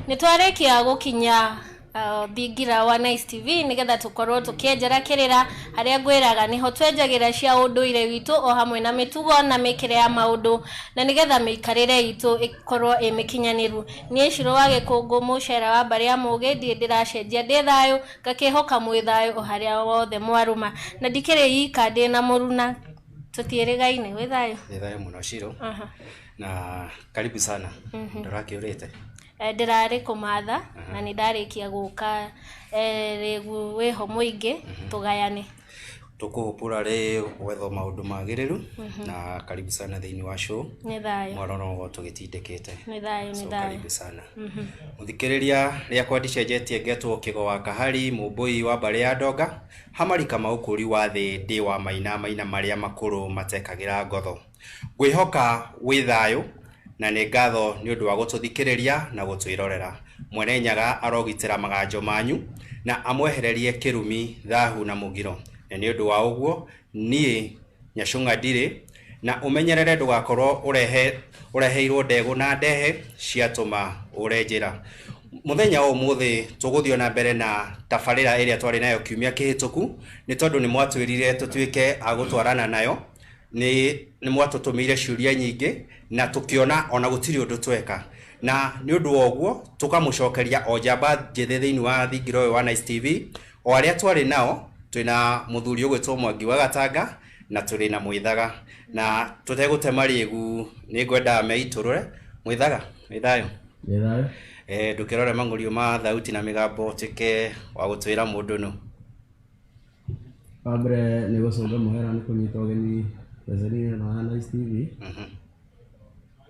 Nĩ twarĩkia gũkinya thingira wa Nice TV nĩgetha tũkorwo tũkĩenjera kĩrĩra harĩa ngwĩraga nĩho twenjagĩra cia ũndũire witũ o hamwe na mĩtugo na mĩkĩre ya maũndũ na nĩgetha mĩikarĩre itũ ĩkorwo ĩ mĩkinyanĩru. Niĩ Shiro wa Gĩkũngũ mũcera wa mbarĩ ya Mũgĩ ndirĩ ndĩracenjia ndĩ thayũ ngakĩhoka mwĩ thayũ o harĩa wothe mwarũma na ndikĩrĩ ika ndĩ na mũruna tũtiĩrĩgaine. Wĩ thayũ? Nĩ thayũ mũno Shiro. Na karibu sana. Ndũrakĩũrĩte? Ndĩrarĩ kũmatha na nĩ ndarĩkia gũka, rĩgu wĩho mũingĩ tũgayane. Tũkũhũpũra rĩ gwetha maũndũ magĩrĩru na karibu sana thĩinĩ wa show. Nĩ thayũ. Mwaroro tũgĩtindĩkĩte. Nĩ thayũ, nĩ So thayũ. Karibu sana. Mũthikĩrĩria rĩakwa ndicenjetie ngetwo Kĩgo wa Kahari mũmbũi wa mbarĩ ya Ndonga Hamari Kamau kũri wa thĩ ndĩ wa maina maina marĩa makũrũ matekagĩra ngotho. Ngwĩhoka wĩ thayũ na nĩ ngatho nĩ ũndũ wa gũtũthikĩrĩria na gũtwĩrorera. Mwene Nyaga arogitĩra maganjo manyu na amwehererie kĩrumi, thahu na mũgiro. Na nĩ ũndũ wa ũguo niĩ Nyacũng'a ndirĩ na ũmenyerere ndũgakorwo ũrehe ũreheirwo ndegũ na ndehe ciatũma ũre njĩra. Mũthenya wa ũmũthĩ tũgũthiĩ na mbere na tabarĩra ĩrĩa twarĩ nayo kiumia kĩhĩtũku nĩ tondũ nĩ mwatwĩrire tũtuĩke a gũtwarana nayo. Nĩ mwatũtũmĩire ciũria nyingĩ na tũkĩona ona gũtirĩ ũndũ tweka na nĩ ũndũ wa ũguo tũkamũcokeria o njamba njĩthĩ thĩinĩ wa thingira ũyũ wa Nice TV o arĩa twarĩ nao twĩna mũthuri ũgwĩtwo Mwangi wa Gatanga na tũrĩ na Mwĩthaga na tũtegũte marĩgu nĩ ngwenda meitũrũre. Mwĩthaga, wĩ thayũ? Nĩ thayũ. Ndũkĩrore mang'ũrio ma thauti na mĩgambo ũtuĩke wa gũtwĩra mũndũ nũ. Wa mbere nĩ gũcũnga mũhera nĩ kũnyita ũgeni ceceni-inĩ ĩno ya Nice TV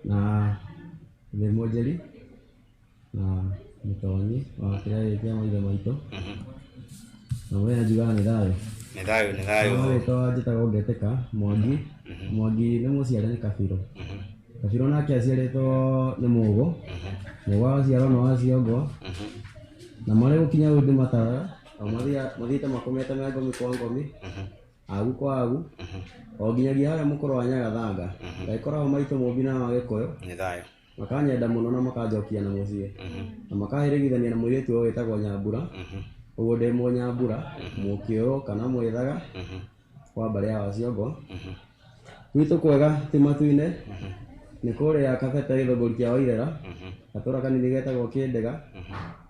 na ndĩ Mwanjeri na mũtonyi wa kĩrĩa gĩkĩ kĩa maithe maitũ na mũthenya njugaga nĩ thayũ. Nĩ thayũ, nĩ thayũ. Marĩtwa njĩtagwo Ngetĩka Mwangi. Mwangi nĩ mũciare nĩ Kabirũ. Kabirũ nake aciarĩtwo nĩ Mũgũ. Mũgũ agaciarwo nĩ Waciongo na marĩ gũkinya hau ndĩmataraga o mathiĩte makomete me ngomi kwa ngomi, agu kwa agu, o nginyagia harĩa mũkũrũ wa Nyagathanga. Ngagĩkora o maitũ mũmbi na wa Gĩkũyũ. Nĩ thayũ. Makanyenda mũno na makanjokia na mũciĩ na makahĩrĩgithania na mũirĩtu ũyũ wĩtagwo Nyambura. Ũguo ndĩ Mũnyambura, Mũkĩũrũ kana Mwĩthaga wa mbarĩ ya Waciongo. Gwitũ kwega ti matu-inĩ, nĩ kũrĩa Kabete gĩthũngũri kĩa Wairera, gatũra kanini getagwo Kĩndĩga,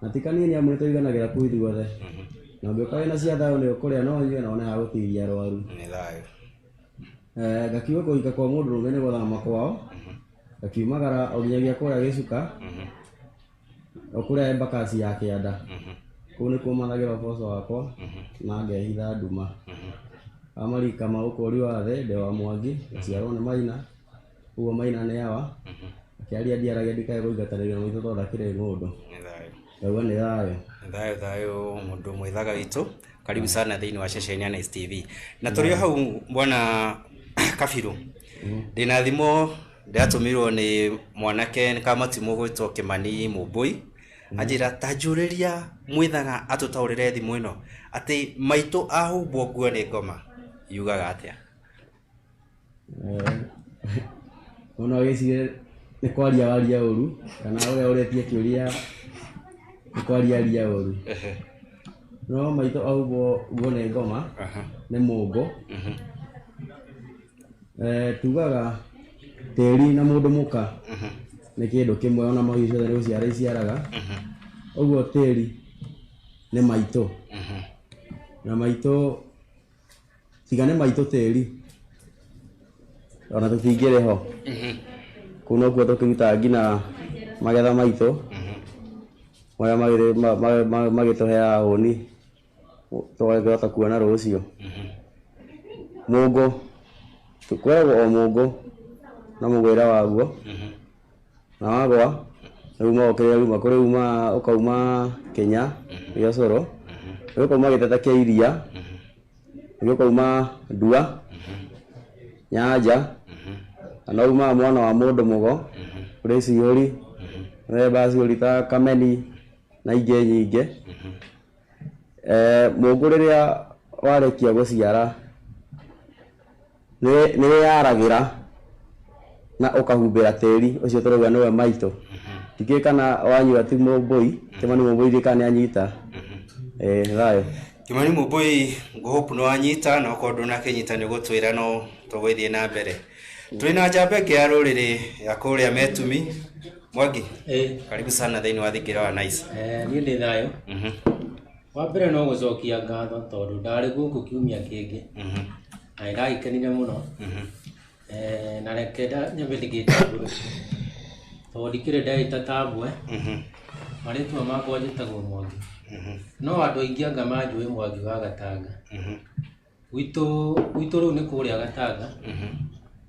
na ti kanini amu nĩ tũiganagĩra kũu ithuothe. Na ũngĩũka wĩna cia thayũ nĩ ũkũrĩa na ũnyue na wone ha gũtigia arwaru. Nĩ thayũ. Ngakiuga kũhika kwa mũndũrũme nĩ gũthama kwao, ngakiumagara o nginyagia kũrĩa Gĩcuka, o kũrĩa Embakasi ya kĩanda. Kũu nĩkuo mathagĩra ũboco wakwa na ngehitha nduma. Amarika ma ũkũri wa thĩ ndĩ wa Mwangi, ngaciarwo nĩ Maina, ũguo Maina nĩ awa, akĩaria ndiaragia ndikae kũingatanĩrio na maitũ tondũ ndakĩrĩ ng'ũndũ. Nĩ thayũ. Ngauga nĩ thayũ. Nĩ thayũ thayũ mũndũ mwĩthaga witũ. Karibu sana thĩinĩ wa ceceni ya Nice TV. Na tũrĩ o hau bwana Kabirũ, ndĩna thimũ ndĩratũmĩirwo nĩ mwanake nĩ kamatimũ gwĩtwo Kĩmani Mũmbũi anjĩra ta njũrĩria Mwĩthaga atũtaũrĩre thimũ ĩno atĩ maitũ ahumbwo nguo nĩ ngoma yugaga atĩa? Ona wĩcirie nĩ kwaria waria ũru kana ũrĩa ũrĩtie kĩũria nĩ kwaria aria ũru. No maitũ ahumbwo nguo nĩ ngoma nĩ mũngũ. Tugaga tĩri na mũndũ mũka nĩ kĩndũ kĩmwe ona mahiũ ciothe nĩ gũciara iciaraga. Ũguo tĩri nĩ maitũ na maitũ tiga nĩ maitũ tĩri ona tũtingĩrĩ ho. Kũu nokuo tũkĩrutaga nginya magetha maitũ marĩa magĩtũheaga hũni tũgakĩhota kuona rũciũ. Mũngũ kwĩragwo o mũngũ na mũgwĩre waguo na wagwa umaga kĩrĩa uma kũrĩ umaga ũkauma Kĩnya gĩa ũcũrũ, ũkauma gĩtete kĩa iria, ũkauma ndua, nyanja, kana umaga mwana wa mũndũ mũgo, kũrĩ ciũri, mĩthemba ya ciũri ta kameni na ingĩ nyingĩ. Mũngũ rĩrĩa warĩkia gũciara nĩ wĩyaragĩra na ũkahumbĩra tĩri ũcio tũrauga nĩwe maitũ. Ndikĩũĩ kana wanyua ti Mũmbũi, Kĩmani Mũmbũi ndiũĩ kana nĩ anyita. Ĩĩ thayũ. Kimani Mũmbũi ngũhope nĩ wanyita na okorwo ndũnakĩnyita nĩ ũgũtwĩra no tũgũthiĩ na mbere. Tũrĩ na njamba ĩngĩ ya rũrĩrĩ ya kũrĩa Metumi. Mwangi, karibu sana thĩinĩ wa thingira wa Nice. Niĩ ndĩ thayũ. Wa mbere no gũcokia ngatho tondũ ndarĩ gũkũ kiumia kĩngĩ na nĩ ndagĩkenire mũno. Na reke nyambe ndĩgĩtambũrũke tondũ ndikĩrĩ ndagĩta tambwe. Marĩtwa makwa njĩtagwo Mwangi, no andũ aingĩ anga manjũĩ Mwangi wa Gatanga. Gwitũ rĩu nĩ kũrĩa Gatanga,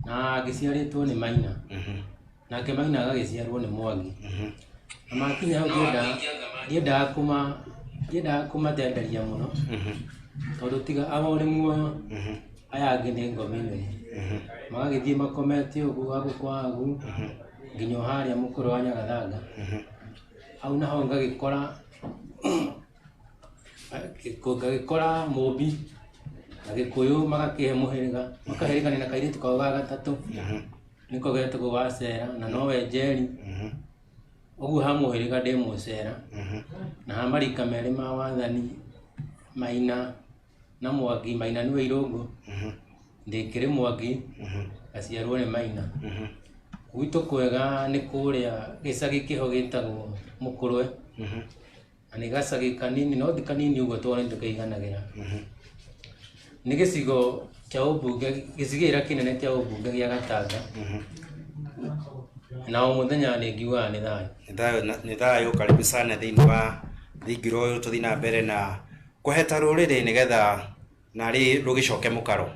na ngĩciarĩtwo nĩ Maina, nake Maina agagĩciarwo nĩ Mwangi. Na makinya hau ndiendaga kũmatenderia mũno tondũ tiga awa ũrĩ muoyo aya angĩ nĩ ngomi nene. Magagĩthiĩ makomete ũguo hagu kwa hagu nginya o harĩa mũkũrũ wa Nyagathanga. Hau naho ngagĩkora Mũmbi na Gĩkũyũ magakĩhe mũhĩrĩga, makahĩrĩgania na kairĩtu kao ga gatatũ nĩko getagwo Wacera na nowe Njeri. Ũguo ha mũhĩrĩga ndĩ Mũcera, na ha marika merĩ ma wathani Maina na Mwangi. Maina nĩwe Irũngũ, ndĩkĩrĩ Mwangi, ngaciarwo nĩ Maina. Gwitũ kwega nĩ kũrĩa gĩcagi kĩho gĩtagwo Mũkũrwe, na nĩ gacagi kanini no ti kanini ũguo tondũ nĩ tũkĩiganagĩra. Nĩ gĩcigo kĩa ũmbunge, gĩcigĩrĩra kĩnene kĩa ũmbunge gĩa Gatanga, na o mũthenya nĩ ngiugaga nĩ thayũ. Nĩ thayũ, nĩ thayũ. Karibu sana thĩinĩ wa thingira ũyũ, tũthiĩ na mbere na kũheta rũrĩrĩ nĩgetha narĩ rũgĩcoke mũkaro,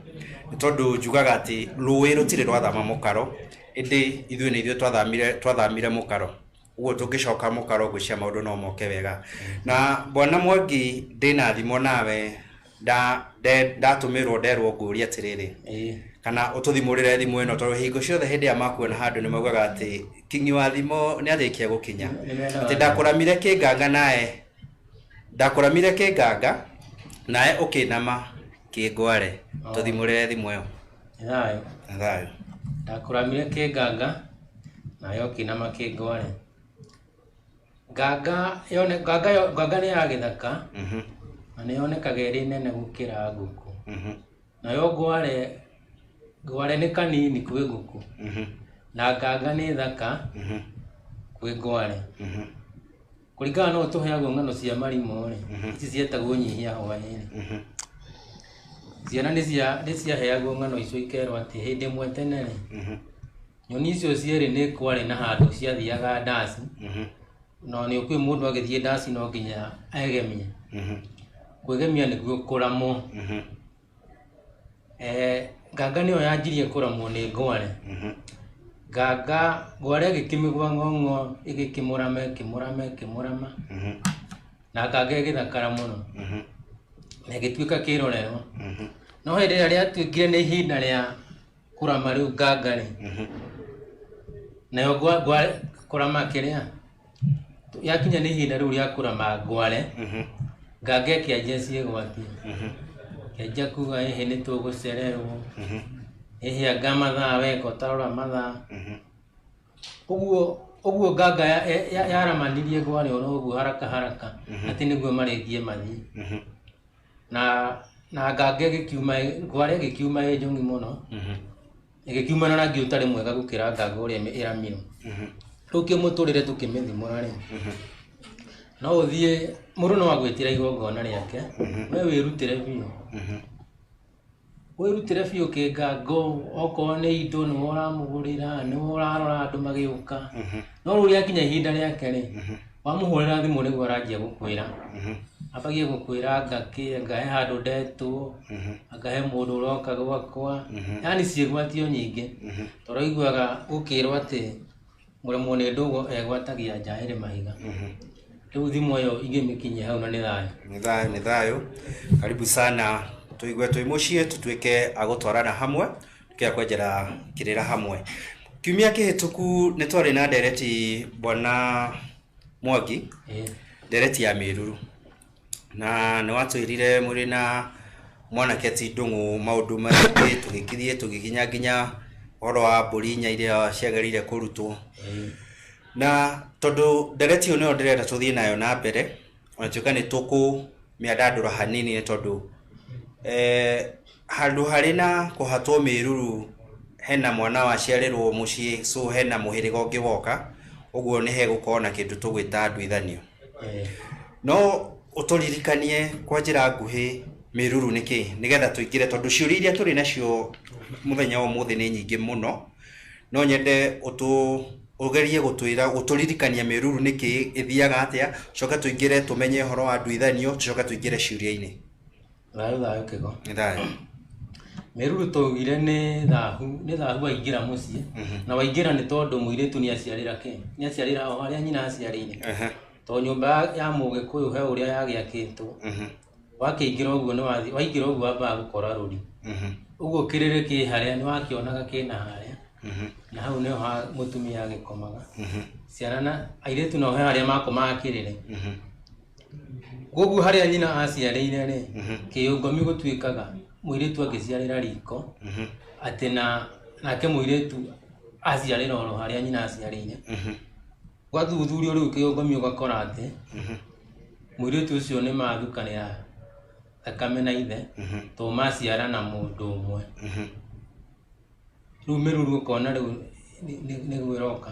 nĩ tondũ njugaga atĩ rũĩ rũtirĩ rwathama mũkaro, ĩndĩ ithuĩ nĩ ithuĩ twathamire mũkaro. Ũguo tũngĩcoka mũkaro ngwĩciria maũndũ no moke wega. Na bwana Mwangi, ndĩna thimo nawe ndatũmĩrwo nderwo ngũrie atĩrĩrĩ, kana ũtũthimũrĩre thimũ ĩno, tondũ hingo ciothe hĩndĩ ĩrĩa makuona handũ nĩ maugaga atĩ kinyi wa thimo nĩ arĩkia gũkinya. Nĩ mendaga. Atĩ ndakũramire kĩnganga nae ndakũramire kĩnganga nae ũkĩnama kĩngware. Tũthimũrĩre thimũ ĩyo. Nĩ thayũ. Na thayũ. Ndakũramire kĩnganga nawe ũkĩnama kĩngware. Nganga yone nganga nganga nĩ ya gĩthaka na nĩ yonekaga ĩrĩ nene gũkĩra ngũkũ. Nayo ngware, ngware nĩ kanini kwĩ ngũkũ, na nganga nĩ thaka kwĩ ngware. Kũringana no tũheagwo ng'ano cia marimũ rĩ, ici cietagwo nyihia hwaĩ-inĩ. Ciana nĩ ciaheagwo ng'ano icio ikerwo atĩ hĩndĩ ĩmwe tene rĩ, nyoni icio cierĩ nĩ kwarĩ na handũ ciathiaga ndaci, no nĩ ũkũĩ mũndũ agĩthiĩ ndaci no nginya egemie. Kwĩgemia nĩguo kũramwo. Nganga nĩyo yanjirie kũramwo nĩ ngware. Nganga ngware ĩgĩkĩmĩgwa ng'ong'o, ĩgĩkĩmũrama ĩkĩmũrama ĩkĩmũrama, na nganga ĩgĩthakara mũno na ĩgĩtuĩka kĩrorerwa. No hĩndĩ ĩrĩa rĩatuĩkire nĩ ihinda rĩa kũrama rĩu nganga rĩ, nayo ngware kũrama kĩrĩa yakinya nĩ ihinda rĩu rĩa kũrama ngware, nganga ĩkĩanjia ciĩgwatia, ĩkĩanjia kuga ĩhĩ nĩ tũgũcererwo, ĩhĩ anga mathaa weka ũtarora mathaa. Ũguo nganga yaramanirie ngware oro ũguo haraka haraka atĩ nĩguo marĩkie mathiĩ. Na nganga ĩgĩkiuma, ngware ĩgĩkiuma ĩ njong'i mũno, ĩgĩkiuma na rangi ũtarĩ mwega gũkĩra nganga ũrĩa ĩramirwo. Rĩu kĩmũtũrĩre tũkĩmĩthimũra rĩ, no ũthiĩ mũndũ no agwĩtĩra igongona rĩake, we wĩrutĩre biũ, wĩrutĩre biũ kĩngango, okorwo nĩ indo nĩwe ũramũgũrĩra, nĩwe ũrarora andũ magĩũka, no rĩu rĩakinya ihinda rĩake rĩ, wamũhũrĩra thimũ nĩguo aranjia gũkwĩra, ambagie gũkwĩra anga kĩ, anga he handũ ndetwo, anga he mũndũ ũroka gwakwa, yani ciĩgwatio nyingĩ. Tondũ aiguaga gũkĩrwo atĩ mũremwo nĩ ndũgũ egwatagia nja ĩrĩ mahiga. Rĩu thimũ ĩyo ingĩmĩkinyia hau na nĩ thayũ. Nĩ thayũ, nĩ thayũ. Karibu sana, tũigue twĩ mũciĩ, tũtuĩke a gũtwarana hamwe, tukia kwenjera kĩrĩra hamwe. Kiumia kĩhĩtũku nĩ twarĩ na ndereti bwana Mwangi, ndereti ya mĩruru, na nĩ watwĩrire mũrĩ na mwanake ti Ndũng'ũ maũndũ maingĩ, tũgĩkithiĩ tũgĩkinya nginya ũhoro wa mbũri inya iria ciagĩrĩire kũrutwo. Na tondũ ndereti ĩyo nĩyo ndĩrenda tũthiĩ nayo na mbere, ona tuĩka nĩ tũkũmĩandandũra hanini nĩ tondũ handũ harĩ na kũhatwo mĩruru hena mwana waciarĩrwo mũciĩ, so hena mũhĩrĩga ũngĩ woka, ũguo nĩ hegũkorwo na kĩndũ tũgwĩta nduithanio. No ũtũririkanie kwa njĩra nguhĩ mĩruru nĩ kĩ, nĩgetha tũingĩre, tondũ ciũria iria tũrĩ nacio mũthenya wa ũmũthĩ nĩ nyingĩ mũno. No nyende ũgerie gũtwĩra, gũtũririkania mĩruru nĩ kĩ, ĩthiaga atĩa, coke tũingĩre tũmenye ũhoro wa nduithanio, tũcoke tũingĩre ciũria-inĩ. Thayũ thayũ Kĩgo. Nĩ thayũ. Mĩruru twaugire nĩ thahu, nĩ thahu waingĩra mũciĩ, na waingĩra nĩ tondũ mũirĩtu nĩ aciarĩra kĩ? Nĩ aciarĩra o harĩa nyina aciarĩire. Tondũ nyũmba ya mũgĩkũyũ he ũrĩa yagĩakĩtwo. Wakĩingĩra ũguo nĩ wathi, waingĩra ũguo wambaga gũkora rũri. Ũguo kĩrĩrĩ kĩ harĩa nĩ wakĩonaga kĩna harĩa. Na hau nĩho mũtumia agĩkomaga. Ciana na airĩtu nao he harĩa makomaga kĩrĩrĩ. Koguo harĩa nyina aciarĩire rĩ, kĩũngomi gũtuĩkaga mũirĩtu angĩciarĩra riko, atĩ na nake mũirĩtu aciarĩra oro harĩa nyina aciarĩire. Gwathuthurio rĩu kĩũngomi ũgakora atĩ mũirĩtu ũcio nĩ mathukanĩra thakame na ithe, tondũ maciara na mũndũ ũmwe. Rĩu mĩruru ũkona rĩu nĩguo ĩroka.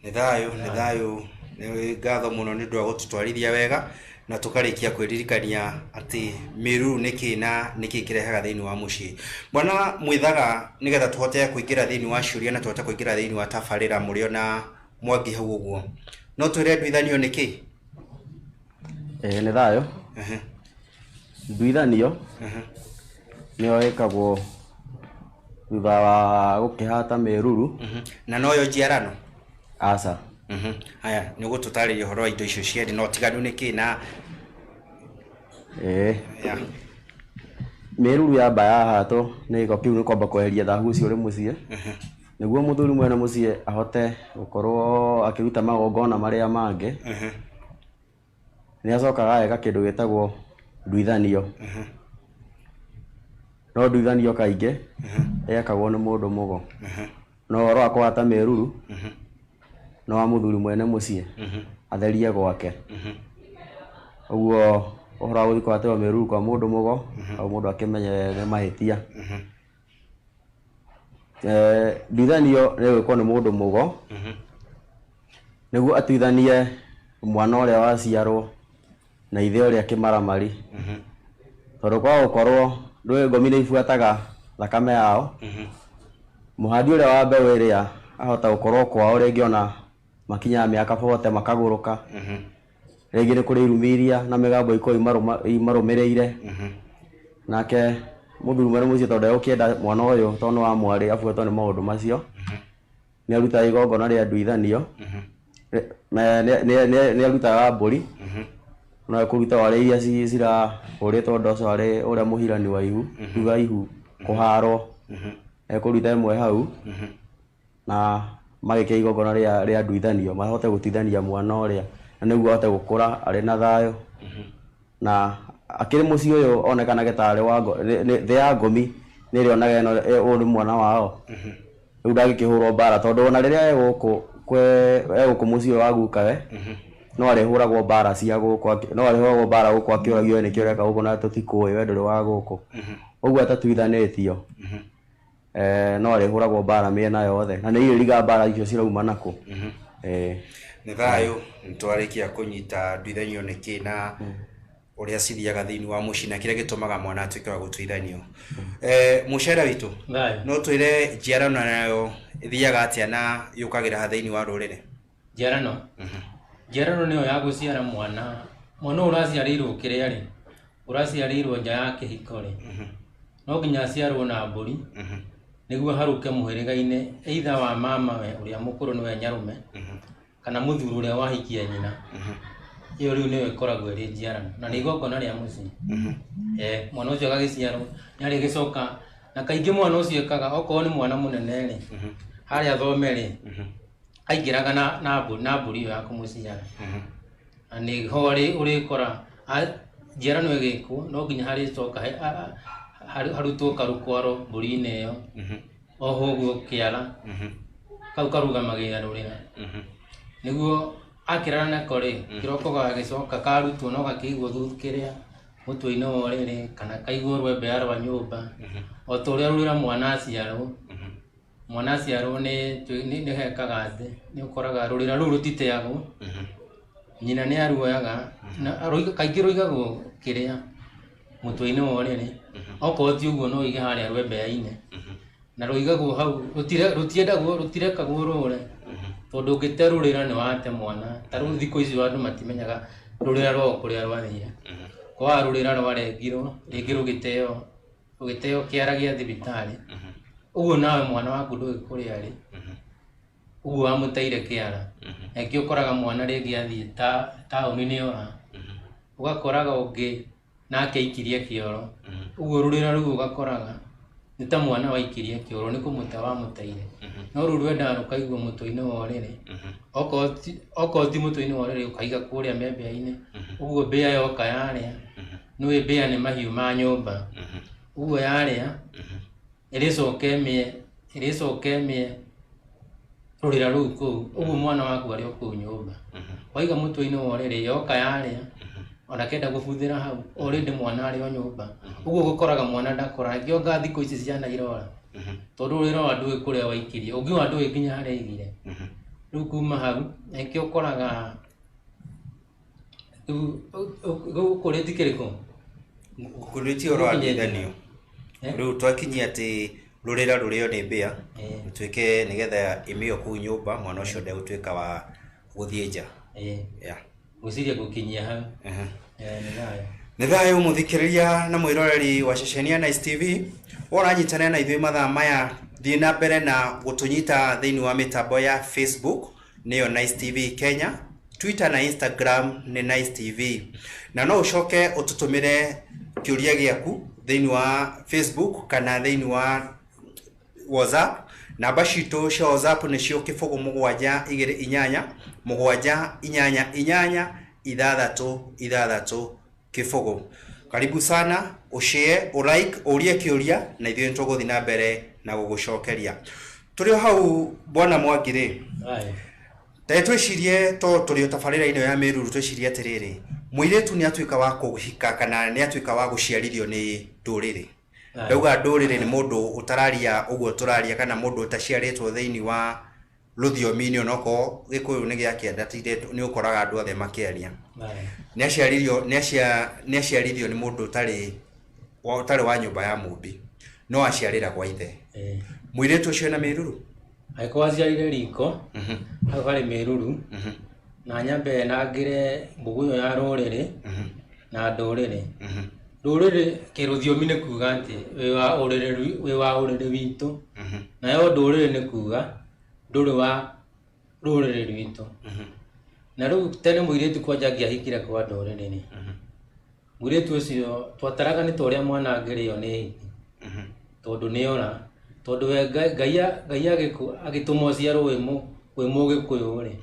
Nĩ thayũ, nĩ thayũ. Nĩ ngatho mũno nĩ ũndũ wa gũtũtwarithia wega na tũkarĩkia kwĩririkania atĩ mĩruru nĩ kĩ na nĩ kĩ kĩrehaga thĩinĩ wa mũciĩ. Bwana Mwithaga, nĩgetha tũhote kũingĩra thĩinĩ wa ciũria na tũhote kũingĩra thĩinĩ wa tabarĩra mũrĩ ona Mwangi hau ũguo, no twĩre nduithanio nĩ kĩ? Nĩ thayũ. Nduithanio nĩyo ĩkagwo thutha wa gũkĩhata mĩruru. Na noyo njiarano? Aca. Haya, nĩ ũgũtũtarĩria ũhoro wa indo icio cierĩ na ũtiganu nĩ kĩ na Ya. Mĩruru yamba yahatwo nĩ gĩko kĩu nĩ kwamba kweheria thahu ũcio ũrĩ mũciĩ. Nĩguo mũthuri mwene mũciĩ ahote gũkorwo akĩruta magongona marĩa mangĩ. Nĩ acokaga ageka kĩndũ gĩtagwo nduithanio. No nduithanio kaingĩ yekagwo nĩ mũndũ mũgo. No ũhoro wa kũhata mĩruru no wa mũthuri mwene mũciĩ atherie gwake. Ũguo ũhoro wa gũthiĩ kũhatĩrwo mĩruru kwa mũndũ mũgo, hau mũndũ akĩmenye nĩ mahĩtia. Nduithanio nĩ gwĩkwo nĩ mũndũ mũgo, nĩguo atuithanie mwana ũrĩa waciarwo na ithe ũrĩa kĩmaramari. Tondũ kwa gũkorwo ndũĩ ngomi nĩ ibuataga thakame yao, mũhandi ũrĩa wa mbeũ ĩrĩa ahota gũkorwo kwao rĩngĩ ona makinyaga mĩaka 40 makagũrũka. Rĩngĩ nĩ kũrĩ irumi iria na mĩgambo ikoragwo imarũmĩrĩire. Nake mũthuri mwene mũciĩ tondũ ndegũkĩenda mwana ũyũ tondũ nĩ wa mwarĩ abuatwo nĩ maũndũ macio, nĩ arutaga igongona rĩa nduithanio. Nĩ arutaga mbũri, no ekũruta warĩ iria cirahũrĩtwo ndoco arĩ ũrĩa mũhirani wa ihu, thutha wa ihu kũharwo, ekũruta ĩmwe hau, na magĩke igongona rĩa nduithanio, mahote gũtuithania mwana ũrĩa, na nĩguo ahote gũkũra arĩ na thayũ. Na akĩrĩ mũciĩ ũyũ onekanage tarĩ wa thĩ ya ngomi nĩ ĩrĩonaga ĩno ũyũ nĩ mwana wao. Rĩu ndangĩkĩhũrwo mbara tondũ ona rĩrĩa egũkũ mũciĩ ũyũ wa gukawe, no arĩhũragwo mbara cia gũkũ, no arĩhũragwo mbara gũkũ akĩũragio we nĩkĩ ũreka gũkũ na tũtikũĩ we ndũrĩ wa gũkũ. Ũguo atatuithanĩtio, no arĩhũragwo mbara mĩena yothe na nĩ irĩriga mbara icio cirauma nakũ. Nĩ thayũ, nĩ twarĩkia kũnyita nduithanio nĩ kĩ na ũrĩa cithiaga thĩinĩ wa mũciĩ na kĩrĩa gĩtũmaga mwana atuĩke wa gũtuithanio. Mũcere witũ, Thayũ. no twĩre njiarano nayo ĩthiaga atĩa na yũkagĩra ha thĩinĩ wa rũrĩrĩ? Njiarano? Njiarano nĩyo ya gũciara mwana. Mwana ũyũ ũraciarĩirwo kĩrĩa rĩ, ũraciarĩirwo nja ya kĩhiko rĩ, no nginya aciarwo na mbũri, nĩguo harũke mũhĩrĩga-inĩ either wa mama we ũrĩa mũkũrũ nĩwe nyarume, kana mũthuri ũrĩa wahikia nyina. Ĩyo rĩu nĩyo ĩkoragwo ĩrĩ njiarano na nĩ igongona rĩa mũciĩ. Mwana ũcio agagĩciarwo nĩ arĩgĩcoka, na kaingĩ mwana ũcio ekaga okorwo nĩ mwana mũnene rĩ, harĩa thome rĩ, aingĩraga na mbũri ĩyo ya kũmũciara. Na nĩho ũrĩkora njiarano ĩgĩkwo no nginya harĩcoka harutwo karũkwaro mbũri-inĩ ĩyo, oho ũguo kĩara. Kau karũgamagĩrĩra rũrĩra. Nĩguo akĩrara nako rĩ, kĩroko gagĩcoka karutwo no gakĩigwo kĩrĩa mũtwe-inĩ wa ũrĩrĩ kana kaigwo rwembea rwa nyũmba. O ta ũrĩa rũrĩra mwana aciarwo. Mwana aciarwo nĩ hekaga atĩ nĩ ũkoraga rũrĩra rũu rũtiteagwo. Nyina nĩ aruoyaga na kaingĩ rũigagwo kĩrĩa mũtwe-inĩ wa ũrĩrĩ. Okorwo ti ũguo no ũige harĩa rwembea-inĩ. Na rũigagwo hau rũtiendagwo rũtirekagwo rũre. Tondũ ũngĩte rũrĩra nĩ wate mwana. Ta rĩu thikũ ici andũ matimenyaga rũrĩra rwao kũrĩa rwathire. Kwaga rũrĩra rwarengirwo rĩngĩ rũgĩteo kĩara gĩa thibitarĩ. Ũguo nawe mwana waku ndũĩ kũrĩa arĩ. Ũguo wamũteire kĩara. Na nĩkĩo ũkoraga mwana rĩngĩ athiĩ taũni nĩ ora. Ũgakoraga ũngĩ nake aikirie kĩoro. Ũguo rũrĩra rũu ũgakoraga nĩ ta mwana waikirie kĩoro nĩ kũmũte wamũteire. No rũu rwendaga rũkaigwo mũtwe-inĩ wa ũrĩrĩ. Okorwo ti mũtwe-inĩ wa ũrĩrĩ ũkaiga kũrĩa membea-inĩ. Ũguo mbĩa yoka yarĩa, nĩũĩ mbĩa nĩ mahiũ ma nyũmba. Ũguo yarĩa, ĩrĩcoka ĩmĩe rũrĩra rũu kũu. Ũguo mwana waku arĩ o kũu nyũmba. Waiga mũtwe-inĩ wa ũrĩrĩ yoka yarĩa, ona kenda gũbuthĩra hau, already mwana arĩ o nyũmba. Ũguo gũkoraga mwana ndakora. Nĩkĩo anga thikũ ici ciana irora. Tondũ rũrĩra ndũĩ kũrĩa waikirie, ũngiuga ndũĩ nginya harĩa aigire. Rĩu kuma hau, nĩkĩo ũkoraga rĩu ũkũrĩtie kĩrĩkũ? Ngũkũrĩtie ũhoro wa nduithanio. Rĩu twakinyia atĩ rũrĩra rũrĩo nĩ mbĩa, rũtuĩke nĩgetha ĩmĩo kũu nyũmba, mwana ũcio ndegũtuĩka wa gũthiĩ nja. Ngwĩciria gũkinyia hau. Nĩ thayũ. Nĩ thayũ mũthikĩrĩria na mwĩroreri wa ceceni ya Nice TV. Ũranyitanĩra na ithuĩ mathaa maya, thiĩ na mbere na gũtũnyita thĩinĩ wa mĩtambo ya Facebook nĩyo Nice TV Kenya, Twitter na Instagram nĩ Nice TV. Na no ũcoke ũtũtũmĩre kĩũria gĩaku thĩinĩ wa Facebook kana thĩinĩ wa WhatsApp. Namba citũ cia WhatsApp nĩcio 0 7 2 8 7 8 8 6 6 0. Karibu sana, ũshare, ũlike, ũrie kĩũria na ithuĩ nĩtũgũthiĩ na mbere na gũgũcokeria. Tũrĩ o hau Bwana Mwangi rĩ, ta twĩcirie to tũrĩ o tabarĩra ĩno ya mĩruru twĩcirie atĩrĩrĩ, mũirĩtu nĩ atuĩka wa kũhika kana nĩ atuĩka wa gũciarithio nĩ ndũrĩrĩ. Ndauga ndũrĩrĩ nĩ mũndũ ũtararia ũguo tũraria kana mũndũ ũtaciarĩtwo thĩinĩ wa rũthiomi-inĩ onokorwo Gĩkũyũ nĩ gĩa kĩanda nĩ ũkoraga andũ othe makĩaria. Nĩ aciarithio nĩ mũndũ ũtarĩ wa nyũmba ya mũmbi, no aciarĩra gwa ithe. Mũirĩtu ũcio ena mĩruru? Angĩkorwo aciarire riko, hau harĩ mĩruru, na nyambe nangĩre mbũgũ ĩyo ya rũrĩrĩ na ndũrĩrĩ. Rũrĩrĩ kĩrũthiomi nĩ kuga atĩ wĩ wa ũrĩrĩ witũ, nayo ndũrĩrĩ nĩ kuga ndũrĩ wa rũrĩrĩ rwitũ. Na rĩu tene mũirĩtu kwanja angĩahikire kwa ndũrĩrĩ rĩ, mũirĩtu ũcio twataraga nĩ ta ũrĩa mwana angĩrĩo nĩ hiti, tondũ nĩ ora, tondũ we Ngai agĩtũma ũciarwo wĩ mũgĩkũyũ rĩ,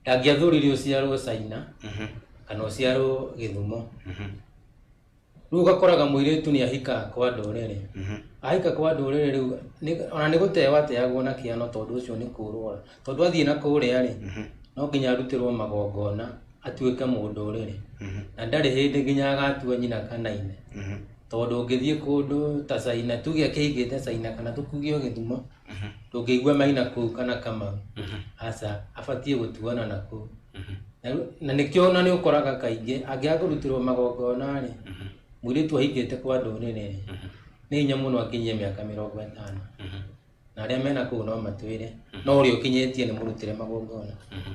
ndangĩathũrire ũciarwo Caina kana ũciarwo Gĩthumo. Rĩu ũgakoraga mũirĩtu nĩ ahika kwa ndũrĩrĩ. Ahika kwa ndũrĩrĩ rĩu ona nĩ gũteo ateagwo na kĩano tondũ ũcio nĩ kũrũra. Tondũ athiĩ na kũrĩa rĩ, no nginya arutĩrwo magongona atuĩke mũndũrĩrĩ. Na ndarĩ hĩndĩ nginya agatua nyina kana ithe. Tondũ ũngĩthiĩ kũndũ ta Caina, tuge akĩhikĩte Caina kana tũkuge o Gĩthumo, ndũngĩigua Maina kũu kana Kamau. Aca, abatiĩ gũtuana na kũu. Na nĩkĩo ona nĩ ũkoraga kaingĩ angĩaga kũrutĩrwo magongona rĩ, mũirĩtu ahikĩte kwa ndũrĩrĩ rĩ, nĩ hinya mũno akinyie mĩaka 50. Na arĩa mena kũu no matwĩre, no ũrĩa ũkinyĩtie nĩ mũrutĩre magongona.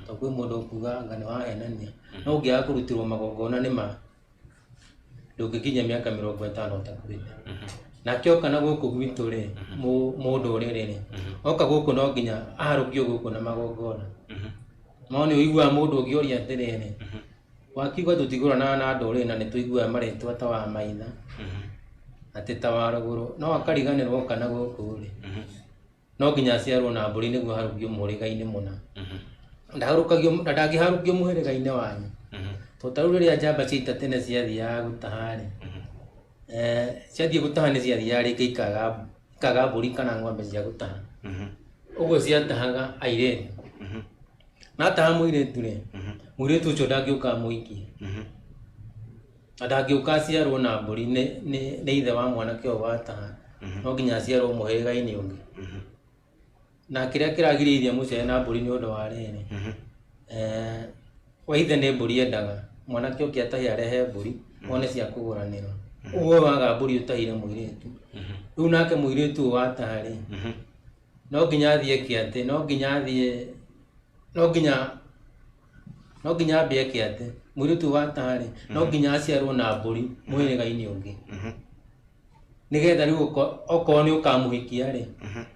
Tondũ kwĩ mũndũ ũkuga anga nĩ wahenania, no ũngĩaga kũrutĩrwo magongona nĩ ma ndũngĩkinyia mĩaka 50 ũtakuĩte. Nake oka na gũkũ gwitũ rĩ, mũndũrĩrĩ rĩ, oka gũkũ no nginya aharũkio gũkũ na magongona. No nĩ ũiguaga mũndũ ũngĩũria atĩrĩrĩ, wakiuga tũtigũranaga na ndũrĩrĩ na nĩ tũiguaga marĩtwa ta wa Maitha, atĩ ta wa Rũgũrũ, no akariganĩrwo oka na gũkũ rĩ, no nginya aciarwo na mbũri nĩguo aharũkio mũhĩrĩga-inĩ mũna. Ndaharũkagio, na ndangĩharũkio mũhĩrĩga-inĩ wanyu. Tondũ ta rĩu rĩrĩa njamba cia ita tene ciathiaga gũtaha rĩ, ciathiĩ gũtaha nĩ ciathiaga rĩngĩ ikaga mbũri kana ng'ombe cia gũtaha. Ũguo ciatahaga airĩtu. Na ataha mũirĩtu rĩ, mũirĩtu ũcio ndangĩũka amũhikie. Na ndangĩũka aciarwo na mbũri nĩ ithe wa mwanake ũyũ wataha. No nginya aciarwo mũhĩrĩga-inĩ ũngĩ. Na kĩrĩa kĩragirĩrĩria mũciare na mbũri nĩ ũndũ wa rĩrĩ, we ithe nĩ mbũri endaga, mwanake ũngĩ atahe arehe mbũri, one cia kũgũranĩra. Ũguo waga mbũri ũtahire mũirĩtu. Rĩu nake mũirĩtu ũyũ wataha rĩ, no nginya athiĩ kĩatĩ, no nginya athiĩ, no nginya ambe eke atĩ, mũirĩtu ũyũ wataha rĩ, no nginya aciarwo na mbũri mũhĩrĩga-inĩ ũngĩ. Nĩgetha rĩu okorwo nĩ ũkamũhikia rĩ,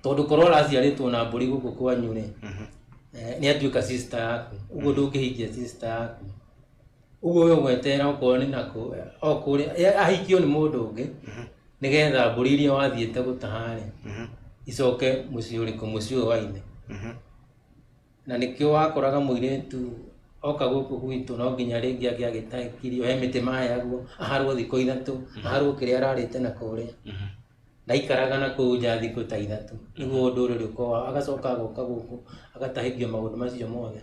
tondũ korwo araciarĩtwo na mbũri gũkũ kwanyu rĩ, nĩ atuĩka sister yaku, ũguo ndũngĩhikia sister yaku. Ũguo we ũgweterera okorwo nĩ nakũ, o kũrĩa, ahikio nĩ mũndũ ũngĩ, nĩgetha mbũri iria wathiĩte gũtaha rĩ, icoke mũciĩ ũrĩkũ, mũciĩ ũyũ wa ithe. Na nĩkĩo wakoraga mũirĩtu oka gũkũ gwitũ no nginya rĩngĩ angĩagĩtahikirio, he mĩtĩ maheagwo, aharwo thikũ ithatũ, aharwo kĩrĩa ararĩte na kũrĩa. Ndaikaraga na kũu nja thikũ ta ithatũ, nĩguo ũndũ ũrĩa ũkoragwo, agacoka agoka gũkũ, agatahĩkio maũndũ macio mothe,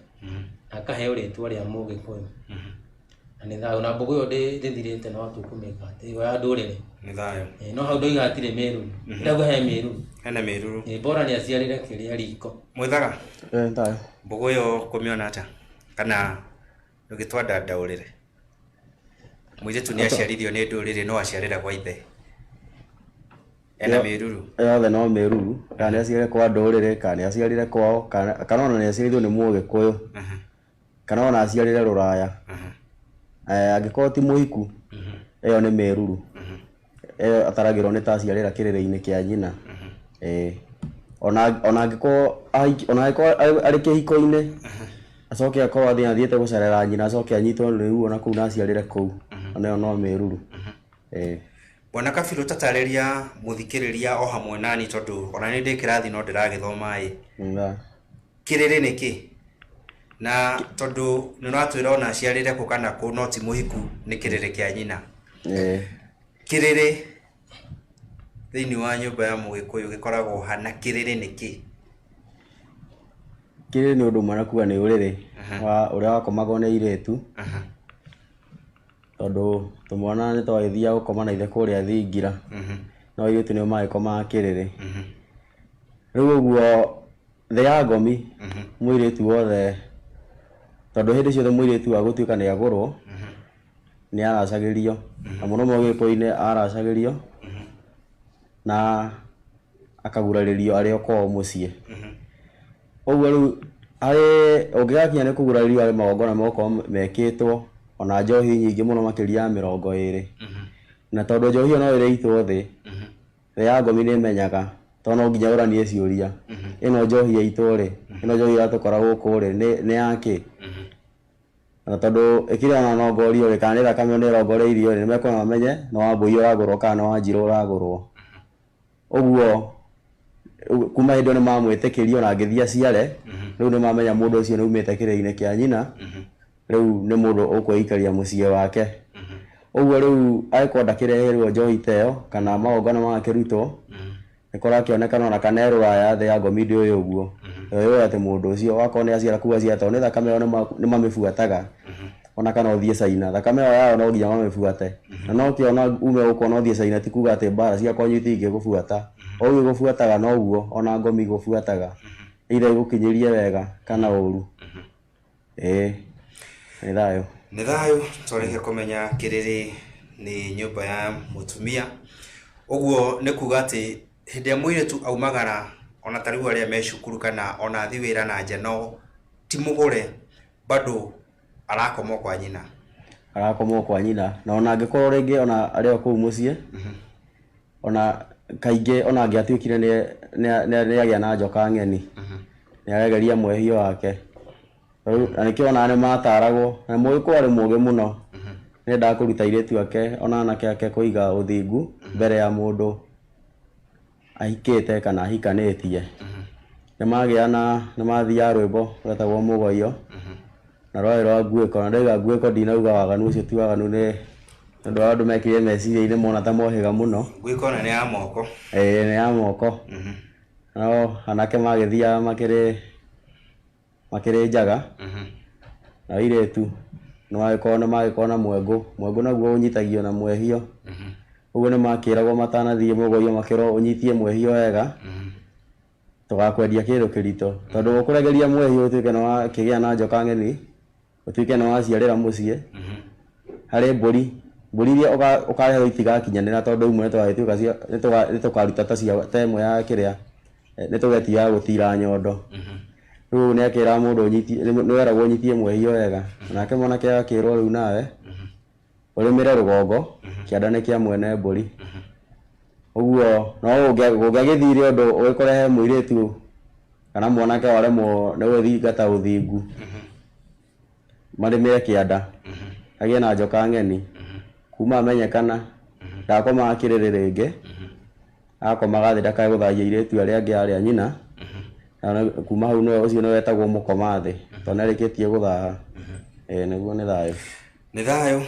na akaheo rĩtwa rĩa Mũgĩkũyũ. Na nĩ thayũ, na mbũgũ ĩyo ndĩthirĩte no tũkũmĩka atĩ ĩyo ya ndũrĩrĩ. Nĩ thayũ. No hau ndoiga hatirĩ mĩruru. Ndauga he mĩruru. Hena mĩruru. Bora nĩ aciarĩre kĩrĩa riko. Mwĩthaga? Thayũ. Mbũgũ ĩyo kũmĩona atĩa? Kana ũgĩtwandandaũrĩre? Mũirĩtu nĩ aciarithio nĩ ndũrĩrĩ no aciarĩra gwa ithe. Ena mĩruru. Yothe no mĩruru, kana nĩ aciarĩre kwa ndũrĩrĩ, kana nĩ aciarĩre kwao, kana ona nĩ aciarithio nĩ Mũgĩkũyũ, kana ona aciarĩre rũraya. Angĩkorwo ti mũhiku, ĩyo nĩ mĩruru. Ĩyo ataragĩrwo nĩ ta aciarĩra kĩrĩrĩ-inĩ kĩa nyina. Ona angĩkorwo arĩ kĩhiko-inĩ, acoke akorwo athiĩte gũcerera nyina, acoke anyitwo nĩ ruo na kũu na aciarĩre kũu, ona ĩyo no mĩruru. Bwana Kabirũ, tatarĩria mũthikĩrĩria o hamwe nani, tondũ ona nĩ ndĩ kĩrathi no ndĩragĩthoma ĩ. Kĩrĩrĩ nĩ kĩ? Na tondũ nĩ ũratwĩra ona aciarĩre kũ kana kũ no ti mũhiku nĩ kĩrĩrĩ kĩa nyina. Kĩrĩrĩ thĩinĩ wa nyũmba ya Mũgĩkũyũ gĩkoragwo hana kĩrĩrĩ nĩ kĩ? Kĩrĩrĩ nĩ ũndũ ũmwe na kuga nĩ ũrĩrĩ wa ũrĩa wakomagwo nĩ airĩtu. Tondũ tũmwana nĩ twagĩthiaga gũkoma na ithe kũrĩa thingira, no airĩtu nĩo magĩkomaga kĩrĩrĩ. Rĩu ũguo thĩ ya ngomi mũirĩtu wothe, tondũ hĩndĩ ciothe mũirĩtu agũtuĩka nĩ agũrwo, nĩ aracagĩrio, na mũno mũno Gĩkũyũ-inĩ aracagĩrio na akagurarĩrio arĩ o kwao mũciĩ. Ũguo rĩu harĩ ũngĩgakinya nĩ kũgurarĩrio harĩ magongona megũkorwo mekĩtwo, ona njohi nyingĩ mũno makĩria ya 20. Na tondũ njohi ĩyo no ĩrĩitwo thĩ, thĩ ya ngomi nĩ ĩmenyaga, tondũ no nginya ũranie ciũria. Ĩno njohi yaitwo rĩ, ĩno njohi ĩratũkora gũkũ rĩ, nĩ yakĩ? Na tondũ ĩkĩrĩ ona nongorio rĩ, kana nĩ thakame nĩ ĩrongoreirio rĩ, nĩ mekũmenya mamenye nĩ wa mbũi ũragũrwo kana nĩ wa njirũ ũragũrwo. Ũguo kuma hĩndĩ ĩyo nĩ mamwĩtĩkĩrio ona angĩthiĩ aciare, rĩu nĩ mamenya mũndũ ũcio nĩ aumĩte kĩrĩrĩ-inĩ kĩa nyina, rĩu nĩ mũndũ ũkwĩikaria mũciĩ wake. Ũguo rĩu angĩkorwo ndakĩreherwo njohi ta ĩyo kana magongona magakĩrutwo, nĩ kũrakĩonekana ona kana e rũraya thĩ ya ngomi ndĩũĩ ũguo. Ĩyo atĩ mũndũ ũcio wakorwo nĩ aciara kuga aciara tondũ nĩ thakame ĩyo nĩ mamĩbuataga. Ona kana ũthiĩ China, thakame ĩyo yao no nginya mamĩbuate. Na no kĩona ume gũkũ ona ũthiĩ China ti kuga atĩ mbara cia kwanyu itingĩgũbuata. O ũguo igũbuataga noguo ona ngomi igũbuataga. Either igũkinyĩrie wega kana ũru. Nĩ thayũ. Nĩ thayũ, twarĩkia kũmenya kĩrĩrĩ nĩ nyũmba ya mũtumia. Ũguo nĩ kuga atĩ hĩndĩ ĩrĩa mũirĩtu aumagara ona ta rĩu arĩa me cukuru kana ona athiĩ wĩra na nja no ti mũgũre bado arakoma kwa nyina. Arakoma kwa nyina. Na ona angĩkorwo rĩngĩ ona arĩ o kũu mũciĩ, ona kaingĩ ona angĩatuĩkire nĩ agĩa na njoka ng'eni, nĩ aregeria mwehio wake. Na nĩkĩo ona nĩ mataragwo, na Mũgĩkũyũ arĩ mũũgĩ mũno, nĩendaga kũruta airĩtu ake ona anake ake kũiga ũthingu mbere ya mũndũ ahikĩte kana ahikanĩtie. Nĩ magĩa na nĩ mathiaga rwĩmbo rwetagwo mũgoiyo, na rwarĩ rwa nguĩko, na ndauga nguĩko ndinauga waganu ũcio ti waganu, nĩ ũndũ wa andũ mekĩrire meciria-inĩ mona ta mohĩga mũno. Nguĩko ona nĩ ya moko. Ĩĩ nĩ ya moko. Nao anake magĩthiaga makĩrĩ njaga, na airĩtu nĩ magĩkoragwo na mwengũ. Mwengũ naguo ũnyitagio na mwehio. Ũguo nĩ makĩragwo matanathiĩ mũgorio makĩrwo ũnyitie mwehio wega, tũgakwendia kĩndũ kĩritũ, tondũ ũkũregeria mwehio ũtuĩke nĩ wakĩgĩa na njoka ng'eni, ũtuĩke nĩ waciarĩra mũciĩ. Harĩ mbũri iria ũkareherwo itigakinyanĩra, tondũ imwe nĩtũgagĩtuĩka cia nĩtũkaruta ta cia ta ĩmwe ya kĩrĩa, nĩtũgetia ya gũtira nyondo. Rĩu nĩ akĩra mũndũ ũnyitie, nĩ weragwo ũnyitie mwehio wega. Nake mwanake agakĩrwo rĩu nawe ũrĩmĩre rũgongo, kĩanda nĩ kĩa mwene mbũri. Ũguo no ũngĩagĩthire ũndũ ũgĩkore he mũirĩtu kana mwanake waremwo nĩ gũthingata ũthingu, marĩmĩre kĩanda, agĩe na njoka ng'eni, kuma amenyekana ndakomaga kĩrĩrĩ rĩngĩ, akomaga thĩ ndakae gũthagia airĩtu arĩa angĩ arĩa nyina. Na kuma hau nĩwe ũcio nĩwe wetagwo mũkoma thĩ, tondũ nĩarĩkĩtie gũthaha. Ĩĩ nĩguo, nĩ thayũ. Nĩ thayũ,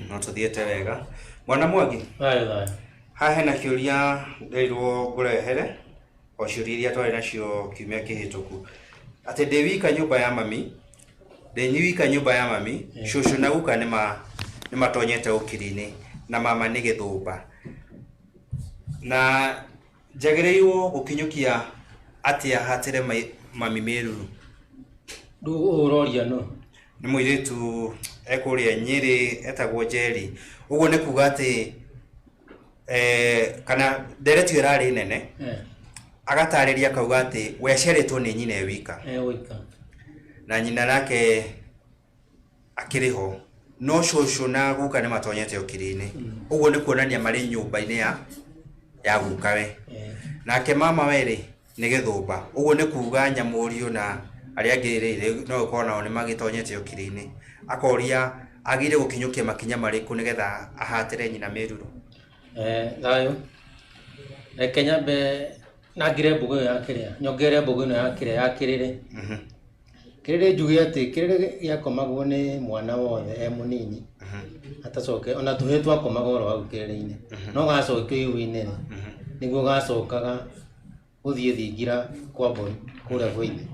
no tũthiĩte wega. Mwana Mwangi. Thayũ thayũ. Haha hena kĩũria nderirwo ngũrehere, o ciũria iria twarĩ nacio kiumia kĩhĩtũku, atĩ ndĩ wika nyũmba ya mami, ndĩ wika nyũmba ya mami, cũcũ na guka nĩ matonyete ũkiri-inĩ, na mama nĩ gĩthũmba, na njagĩrĩirwo gũkinyũkia atĩa hatĩre mami mĩruru? Rĩu ũũ ũroria no? Nĩ mũirĩtu ekũrĩa Nyĩrĩ etagwo Njeri. Ũguo nĩ kuga atĩ kana ndereti ĩyo ĩrarĩ nene. Agatarĩria akauga atĩ we aciarĩtwo nĩ nyina e wika. E wika. Na nyina nake akĩrĩ ho, no cũcũ na guka nĩ matonyete ũkiri-inĩ. Ũguo nĩ kuonania marĩ nyũmba-inĩ ya gukawe. Nake mama we rĩ nĩ gĩthũmba, ũguo nĩ kuga nyamũriũ na arĩa angĩ rĩ no gũkorwo nao nĩ magĩtonyete ũkiri-inĩ. Akoria agĩrĩire gũkinyũkia makinya marĩkũ nĩgetha ahatĩre nyina mĩruru. Thayũ. Reke nyambe nangire mbũgũ ĩyo ya kĩrĩa, nyongerere mbũgũ ĩno ya kĩrĩa ya kĩrĩrĩ. Kĩrĩrĩ, njuge atĩ kĩrĩrĩ gĩakomagwo nĩ mwana wothe e mũnini, atacoke ona tũhĩĩ twakomaga oro hau kĩrĩrĩ-inĩ, no gacokio ihu-inĩ rĩ, nĩguo gacokaga gũthiĩ thingira kwa mbũri kũrĩa kwa ithe,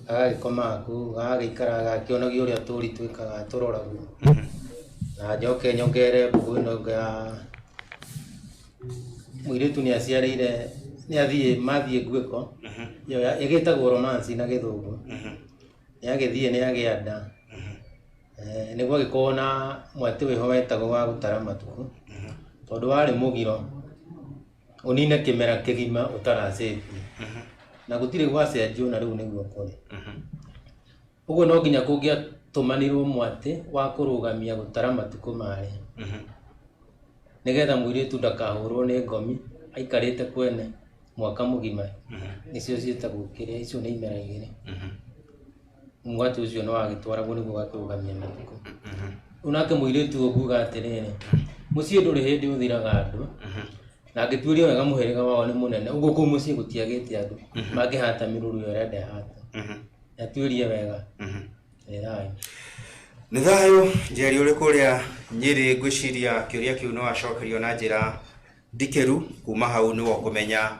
gagagĩkomaga kũu, gagagĩikara gakĩonagio ũrĩa tũri twĩkaga tũroragwo. Na njoke nyongerere mbũgũ ĩno ĩngĩ ya mũirĩtu nĩ aciarĩire, nĩ athiĩ mathiĩ nguĩko ĩyo ĩgĩtagwo romance na Gĩthũngũ, nĩ agĩthiĩ nĩ agĩa nda. Nĩguo agĩkorwo na mwatĩ wĩho wetagwo wa gũtara matukũ, tondũ warĩ mũgiro ũnine kĩmera kĩgima ũtaracĩtie, na gũtirĩ gwacenjio, na rĩu nĩguo kũrĩ ũguo. No nginya kũngĩatũmanirwo mwatĩ wa kũrũgamia gũtara matukũ marĩa, nĩgetha mũirĩtu ndakahũrwo nĩ ngomi aikarĩte kwene mwaka mũgima. Nĩcio ciĩtagwo kĩrĩa, icio nĩ imera igĩrĩ. Mwatĩ ũcio nĩ wagĩtwaragwo nĩguo ũgakĩrũgamia matukũ. Rĩu nake mũirĩtu ũyũ nguga atĩrĩrĩ, mũciĩ ndũrĩ hĩndĩ ũthiraga andũ, na angĩtuĩria wega mũhĩrĩga wao nĩ mũnene ũguo, kũu mũciĩ gũtiagĩte andũ mangĩhata mĩruru ĩyo ĩrenda ĩhata. Atuĩrie wega. Nĩ thayũ. Nĩ thayũ. Njeri ũrĩ kũrĩa Nyĩrĩ, ngwĩciria kĩũria kĩu no acokerio na njĩra ndikĩru. Kuma hau nĩwe ũkũmenya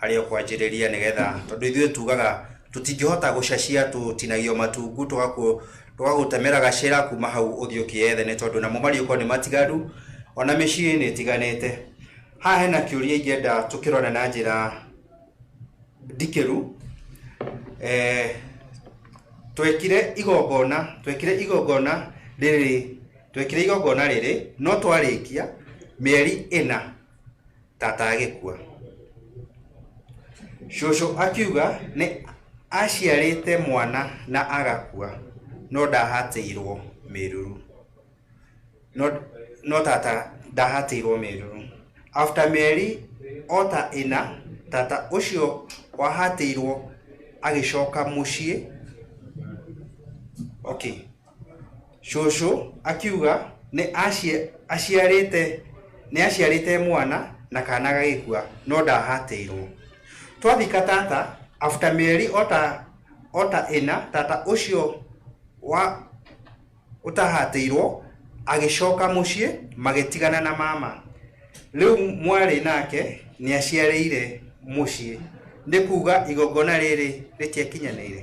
harĩa ũkwanjĩrĩria, nĩgetha tondũ ithuĩ tugaga tũtingĩhota gũcacia, tũtinagio matungu, tũgagũtemera gacĩra kuma hau ũthiĩ ũkĩethe, nĩ tondũ namo mariũko nĩ matiganu, ona mĩciĩ nĩ ĩtiganĩte. Haha hena kĩũria ingĩenda tũkĩrore na njĩra ndikĩru. Twekire igongona rĩrĩ, twekire igongona rĩrĩ, no twarĩkia mĩeri 4 tata agĩkua. Cũcũ akiuga nĩ aciarĩte mwana na agakua, no ndahatĩirwo mĩruru, no tata ndahatĩirwo mĩruru. After mĩeri o ta 4, tata ũcio wahatĩirwo agĩcoka mũciĩ. Okay, cũcũ akiuga nĩ aciarĩte mwana na kana gagĩkua, no ndahatĩirwo. Twathika tata, after mĩeri o ta 4, tata ũcio wa ũtahatĩirwo agĩcoka mũciĩ, magĩtigana na mama. Rĩu mwarĩ nake nĩ aciarĩire mũciĩ. Nĩ kuga igongona rĩrĩ rĩtiakinyanĩire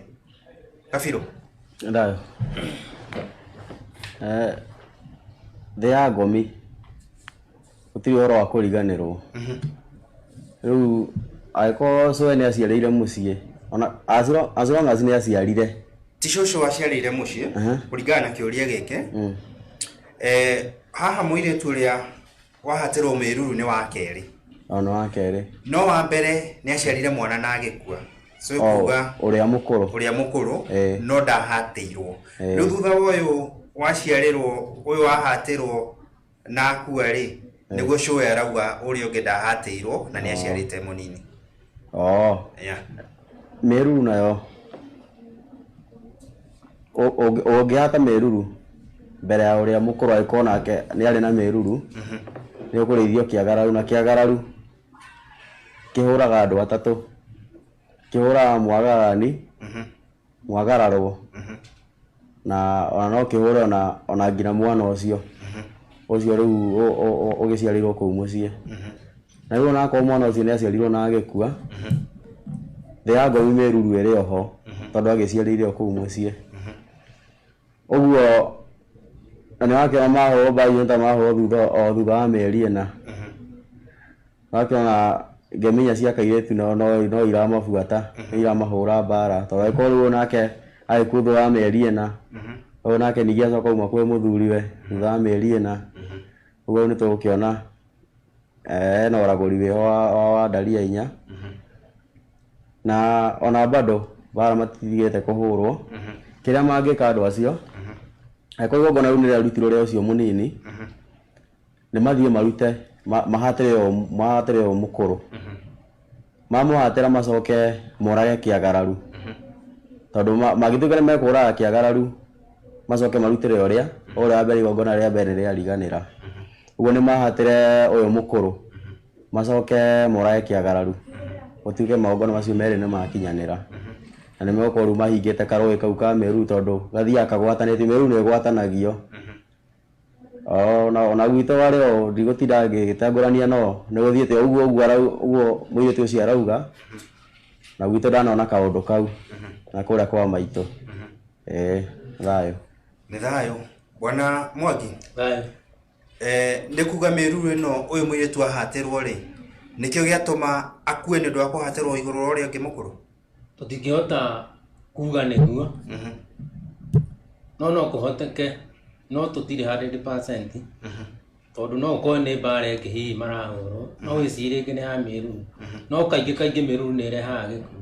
kabirũ. Ndayo. Thĩ ya ngomi gũtirĩ ũhoro wa kũriganĩrwo. Rĩu angĩkorwo cũwe nĩ aciarĩire mũciĩ, ona as long as nĩ aciarire. Ti cũcũ aciarĩire mũciĩ kũringana na kĩũria gĩkĩ. Haha mũirĩtu ũrĩa wahatĩrwo mĩruru nĩ wa kerĩ. Ona wa kerĩ. No wa mbere nĩ aciarire mwana na agĩkua. So O, kuga ũrĩa mũkũrũ. Ũrĩa mũkũrũ no ndahatĩirwo. Rĩu thutha wa ũyũ waciarĩrwo, ũyũ wahatĩrwo na akua rĩ, nĩguo cũwe arauga ũrĩa ũngĩ ndahatĩirwo na nĩ aciarĩte mũnini. Oh. Yeah. Mĩruru nayo ũngĩhata mĩruru mbere ya ũrĩa mũkũrũ, angĩkorwo nake nĩ arĩ na mĩruru, nĩ ũkũrĩithio kĩagararu, na kĩagararu kĩhũraga andũ atatũ. Kĩhũraga mwagarani, mwagararwo, na ona no kĩhũre ona nginya mwana ũcio ũcio rĩu ũgĩciarĩirwo kũu mũciĩ. Na rĩu onakorwo mwana ũcio nĩ aciarirwo na agĩkua, thĩ ya ngomi mĩruru ĩrĩ oho, tondũ agĩciarĩire o kũu mũciĩ. Ũguo na nĩ wakĩona mahũrwo mbainĩ ta mahũrwo thutha o thutha wa mĩeri 4. Wakĩona ngeminya cia kairĩtu no iramabuata, nĩ iramahũra mbara, tondũ angĩkorwo rĩu nake agĩkua thutha wa mĩeri 4, ũyũ nake ningĩ acoka auma kwĩ mũthuriwe thutha wa mĩeri 4. Ũguo nĩ tũgũkĩona hena ũragũri wĩho wa ndaria inya. Na ona bado mbara matitigĩte kũhũrwo. Kĩrĩa mangĩka andũ acio, angĩkorwo igongona rĩu nĩ rĩarutirwo rĩa ũcio mũnini, nĩ mathiĩ marute mahatĩre ũyũ mũkũrũ. Mamũhatĩra macoke morage kĩagararu. Tondũ mangĩtuĩka nĩ mekũraga kĩagararu, macoke marutĩre ũrĩa wa mbere, igongona rĩa mbere nĩ rĩariganĩra. Ũguo nĩ mahatĩre ũyũ mũkũrũ, macoke morage kĩagararu, gũtuĩke magongona macio merĩ nĩ makinyanĩra. Na nĩ megũkorwo rĩu mahingĩte karũĩ kau ka mĩruru, tondũ gathiaga kagwatanĩtio, mĩruru nĩ ĩgwatanagio. Ona gwitũ arĩ o ndigũtinda ngĩtengũrania no nĩ gũthiĩte ũguo ũguo ũguo mũirĩtu ũcio arauga, na gwitũ ndanona kaũndũ kau na kũrĩa kwa maitũ. Thayũ. Nĩ thayũ. Bwana Mwangi. Thayũ. Nĩ kuga mĩruru ĩno ũyũ mũirĩtu ahatĩrwo rĩ, nĩkĩo gĩatũma akue nĩ ũndũ wa kũhatĩrwo igũrũ rĩa ũrĩa ũngĩ mũkũrũ? Tũtingĩhota kuga nĩguo, no kũhoteke, no tũtirĩ 100%, tondũ no ũkorwo nĩ mbara ĩngĩ hihi marahũrwo, no wĩcirie ĩngĩ nĩ ya mĩruru, no kaingĩ kaingĩ mĩruru nĩ ĩrehaga gĩkuũ,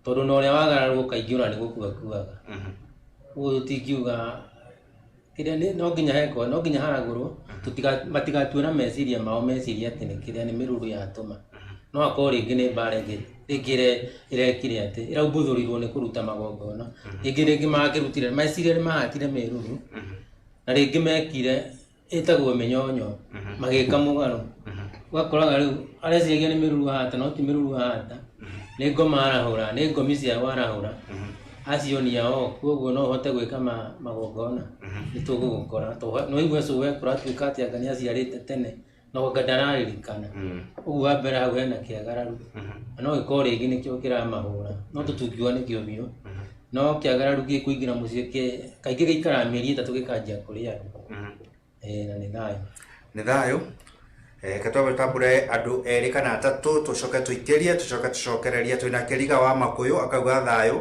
tondũ na ũrĩa wagararwo kaingĩ ona nĩ gũkua akuaga. Ũguo tũtingiuga kĩrĩa nĩ no nginya hekwo, no nginya haragũrwo, matigatue na meciria mao, meciria atĩ nĩ kĩrĩa nĩ mĩruru yatũma. No akorwo rĩngĩ nĩ mbara ĩngĩ rĩngĩ ĩrekire atĩ ĩraumbuthũrirwo nĩ kũruta magongona, rĩngĩ makĩrutire meciria nĩ mahatire mĩruru, na rĩngĩ mekire ĩtagwo mĩnyonyo, magĩka mũgarũ. Ũgakoraga rĩu areciragia nĩ mĩruru ahata, no ti mĩruru ahata, nĩ ngoma arahũra, nĩ ngomi ciao arahũra, acionia o koguo no ũhote gwĩka magongona, nĩ tũgũgũkora. No igue cũwe kũratuĩka atĩ anga nĩ aciarĩte tene, no anga ndararirikana. Ũguo wa mbere hau hena kĩagararu, na no gĩkorwo rĩngĩ nĩkĩo kĩramahũra, no tũtingiuga nĩkĩo biũ. No kĩagararu gĩkũingĩra mũciĩ kaingĩ gĩikaraga mĩeri 3 gĩkanjia kũrĩa andũ. Na nĩ thayũ. Nĩ thayũ. Reke twambe tũtambũre andũ erĩ kana atatũ, tũcoke tũikĩrie, tũcoke tũcokererie. Twĩna Kĩriga wa Makũyũ akauga thayũ.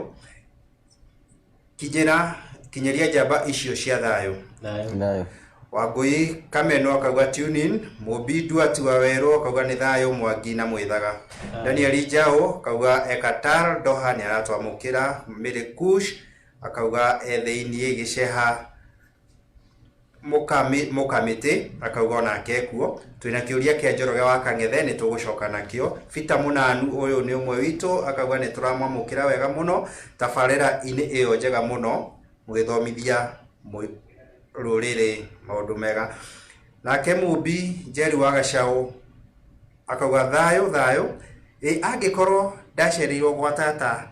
Kinyĩria njamba icio cia thayũ. Thayũ. Thayũ. Wangũi Kameno akauga tune in. Mũmbi Nduati wa Werũ akauga nĩ thayũ Mwangi na Mwĩthaga. Daniel Njaũ akauga e Qatar Doha nĩ aratwamũkĩra. Mary Kush akauga e thĩiniĩ Gĩceha Mũkamĩtĩ akauga onake ekuo. Twĩna kĩũria kĩa Njoroge wa Kang'ethe nĩ tũgũcoka nakĩo. Peter Mũnanu ũyũ nĩ ũmwe witũ akauga nĩ tũramwamũkĩra wega mũno tabarĩra-inĩ ĩyo njega mũno mũgĩthomithia rũrĩrĩ maũndũ mega. Nake Mũmbi Njeri wa Gacaũ akauga thayũ thayũ, angĩkorwo ndaciarĩirwo gwa tata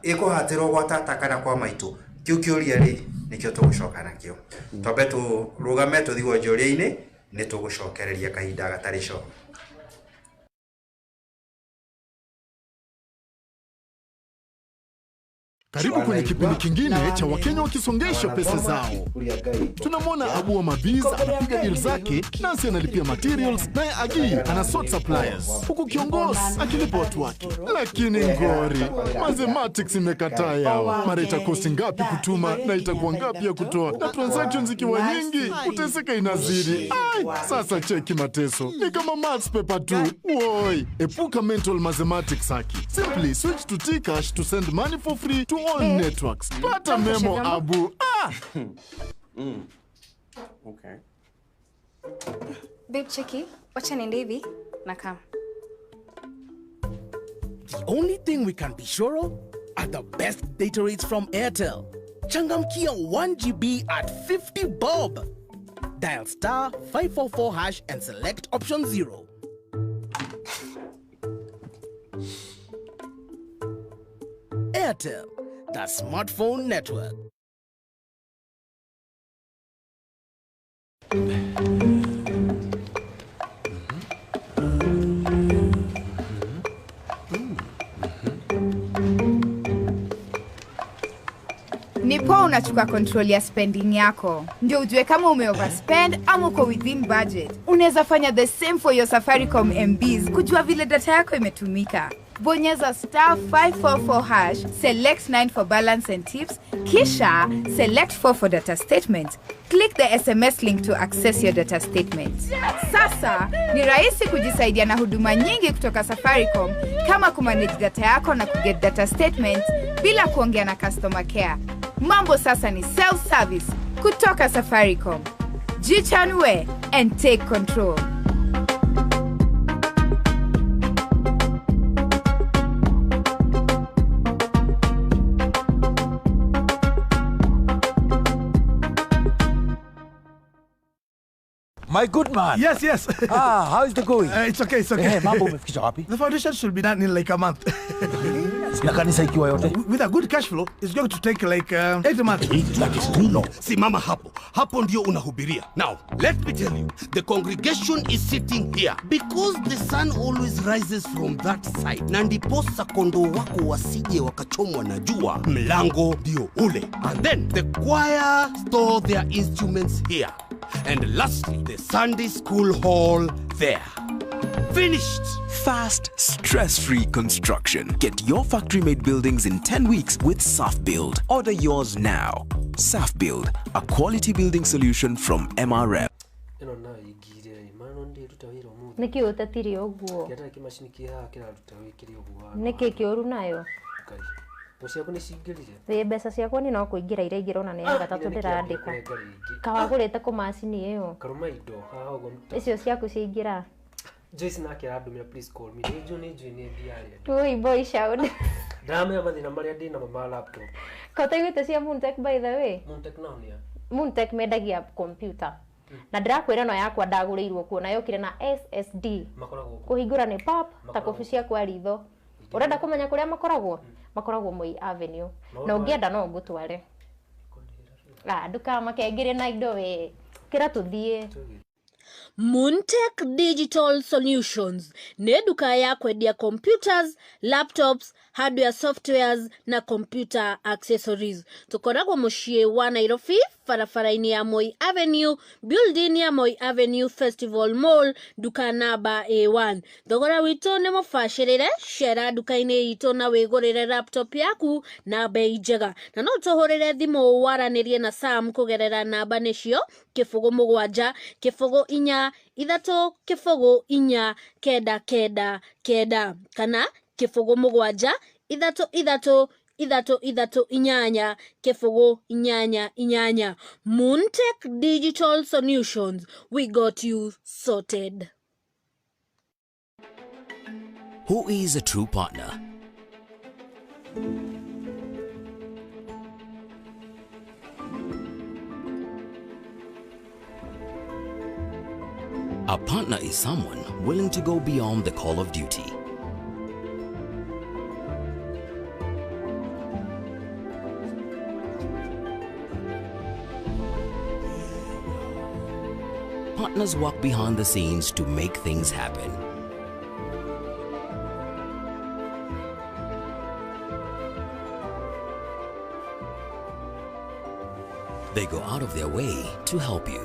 ĩkũhatĩrwo gwa tata kana kwa maitũ, kĩu kĩũria rĩ nĩkĩo tũgũcoka nakĩo. Twambe tũrũgame tũthiĩ wonjoria-inĩ, nĩ tũgũcokereria kahinda gatarĩ coho. Karibu kwenye kipindi kingine cha Wakenya wakisongesha pesa zao. Tunamwona Abu wa Mabiz anapiga deal zake, Nancy analipia materials, naye Agi ana sort suppliers, huku kiongozi akilipa watu wake. Lakini ngori, mathematics imekataa yao. Mara itakosti ngapi kutuma na itakuwa ngapi ya kutoa, na transactions ikiwa nyingi, kuteseka inazidi. Ai, sasa cheki mateso ni kama maths paper tu. Woi, epuka mental mathematics haki. Simply switch to T-Cash to send money for free to all networks. Pata memo Abu. Ah! Okay. Babe, cheki, wacha niende hivi na kam. The only thing we can be sure of are the best data rates from Airtel. Changamkia 1 GB at 50 bob. Dial star 544 hash and select option 0. Airtel, the smartphone network. Ni poa unachukua control ya spending yako. Ndio ujue kama ume overspend ama uko within budget. Unaweza fanya the same for your Safaricom MBs kujua vile data yako imetumika. Bonyeza star 544 hash, select 9 for balance and tips, kisha select 4 for data statement. Click the SMS link to access your data statement. Sasa ni rahisi kujisaidia na huduma nyingi kutoka Safaricom kama kumanage data yako na kuget data statement bila kuongea na customer care. Mambo sasa ni self-service kutoka Safaricom. Jichanue and take control. My good man. Yes, yes. Ah, how is the going? It's okay, it's okay. Hey, mambo umefikisha wapi? The foundation should be done in like a month. Na kanisa ikiwa yote? With a good cash flow, it's going to take like 8 months. That is too long. Simama hapo. Hapo ndio unahubiria. Now, let me tell you, the congregation is sitting here because the sun always rises from that side. Na ndiposa kondoo wako wasije wakachomwa na jua, mlango ndio ule. And then the choir store their instruments here. And lastly, the Sunday school hall there. Finished! Fast, stress-free construction. Get your factory-made buildings in 10 weeks with SAFBuild. Order yours now. SAFBuild, a quality building solution from MRF. Niki utatiri oguo. Niki kioru nayo. Ĩ mbeca ciakwa ni no kũingĩra iraingĩra ona nĩ ya gatatũ ndĩrandĩka. Kawagũrĩte kũ macini ĩyo? Karũma indo haha ũguo. Icio ciaku ciaingĩra? Joyce nake arandũmĩra please call me. Nĩ njũĩ nĩ mbia arĩa. Oi boy shout. Ndamenya mathĩna marĩa ndĩ namo ma laptop. Ka ũtaiguĩte cia Moontech by the way? Moontech nao nĩ a? Moontech mendagia computer. Na ndĩrakwĩra no yakwa ndagũrĩirwo kuo na yokire na SSD. Makoragwo kũhingũra nĩ pap ta kobi ciakwa ritho. Ũrenda kũmenya kũrĩa makoragwo? Makoragwo Moi Avenue. Na ũngĩenda no ngũtware. Ah, ndukamakengere na indo we. Kĩra tũthiĩ. Moontech Digital Solutions nĩ duka ya kwendia computers, laptops, hardware softwares na computer accessories. Tukoragwo mũciĩ wa Nairobi, barabara-inĩ ya Moi Avenue, building ya Moi Avenue Festival Mall, duka namba A1. Thogora witũ nĩ mũbacĩrĩre, cera duka-inĩ itũ na wĩgũrĩre laptop yaku na bei njega. Na no tũhũrĩre thimũ waranĩrie na Sam kũgerera namba nĩcio 07 0 4 3 0 4 9 9 9 kana 07 3 3 3 3 8 0 8 8. Moontech Digital Solutions, we got you sorted. Who is a true partner? A partner is someone willing to go beyond the call of duty. Partners work behind the scenes to make things happen. They go out of their way to help you.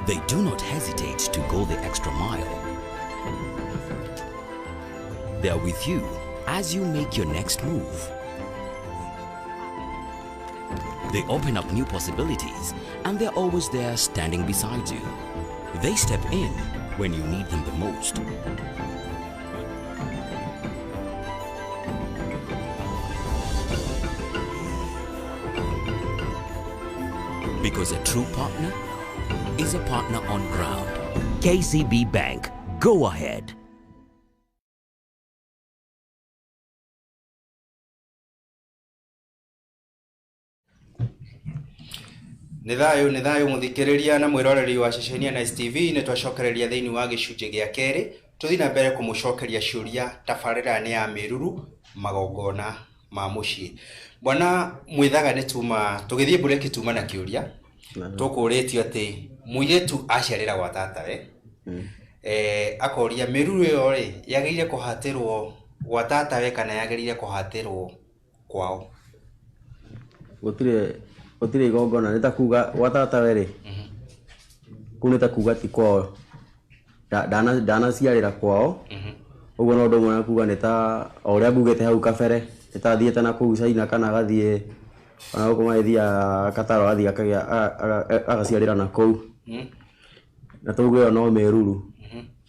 They do not hesitate to go the extra mile. They are with you as you make your next move. They open up new possibilities and they're always there standing beside you. They step in when you need them the most. Because a true partner is a partner on ground. KCB Bank. Go ahead. Nĩ thayũ, nĩ thayũ mũthikĩrĩria na mwĩroreri wa ceceni ya Nice TV. Nĩ twacokereria thĩinĩ wa gĩcunjĩ gĩa kerĩ, tũthiĩ na mbere kũmũcokeria ciũria. Tabarĩra nĩ ya mĩruru, magongona ma mũciĩ. Bwana Mwithaga, nĩ tuma tũgĩthiĩ mbureki tuma na kĩũria tũkũrĩtio atĩ mũirĩtu aciarĩra gwa tatawe, akoria mĩruru ĩyo rĩ, yagĩrĩire kũhatĩrwo gwa tatawe kana yagĩrĩire kũhatĩrwo kwao? Gũtirĩ igongona, nĩ ta kuga gwa tatawe rĩ, kũu nĩ ta kuga ti kwao. Ndanaciarĩra kwao, ũguo no ũndũ ũmwe na kuga nĩ ta o ũrĩa ngugĩte hau kabere, nĩ ta athiĩte na kũu China kana agathiĩ ona gũkũ magĩthiaga Qatar, agathiĩ akagĩa agaciarĩra na kũu, na tuge ĩyo no mĩruru,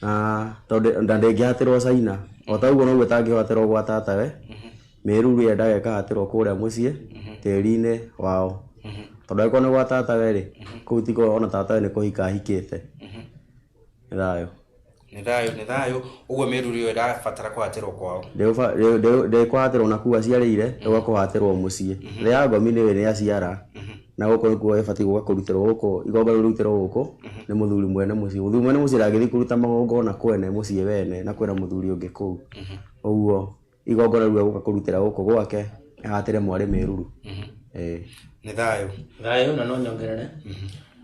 na tondũ ndĩngĩhatĩrwo China, o ta ũguo noguo ĩtangĩhatĩrwo gwa tatawe. Mĩruru yendaga ĩkahatĩrwo kũrĩa mũciĩ tĩri-inĩ wao, tondũ angĩkorwo nĩ gwa tatawe rĩ, kũu ti kwao, ona tatawe nĩ kũhika ahikĩte. Nĩ thayũ. Nĩ thayũ, nĩ thayũ. Ũguo mĩruru ĩyo ĩrabatara kũhatĩrwo kwao? Ndĩkũhatĩrwo na kũu aciarĩire, ĩgoka kũhatĩrwo mũciĩ. Thĩ ya ngomi nĩwe nĩ aciara, na gũkũ nĩkuo ĩbatiĩ gũka kũrutĩrwo gũkũ, igongona rĩu rĩrutĩrwo gũkũ nĩ mũthuri mwene mũciĩ. Mũthuri mwene mũciĩ ndangĩthiĩ kũruta magongona kwene mũciĩ wene na kwĩna mũthuri ũngĩ kũu. Ũguo igongona rĩu egũka kũrutĩra gũkũ gwake, ahatĩre mwarĩ mĩruru. Ĩĩ. Nĩ thayũ. Thayũ, na no nyongerere,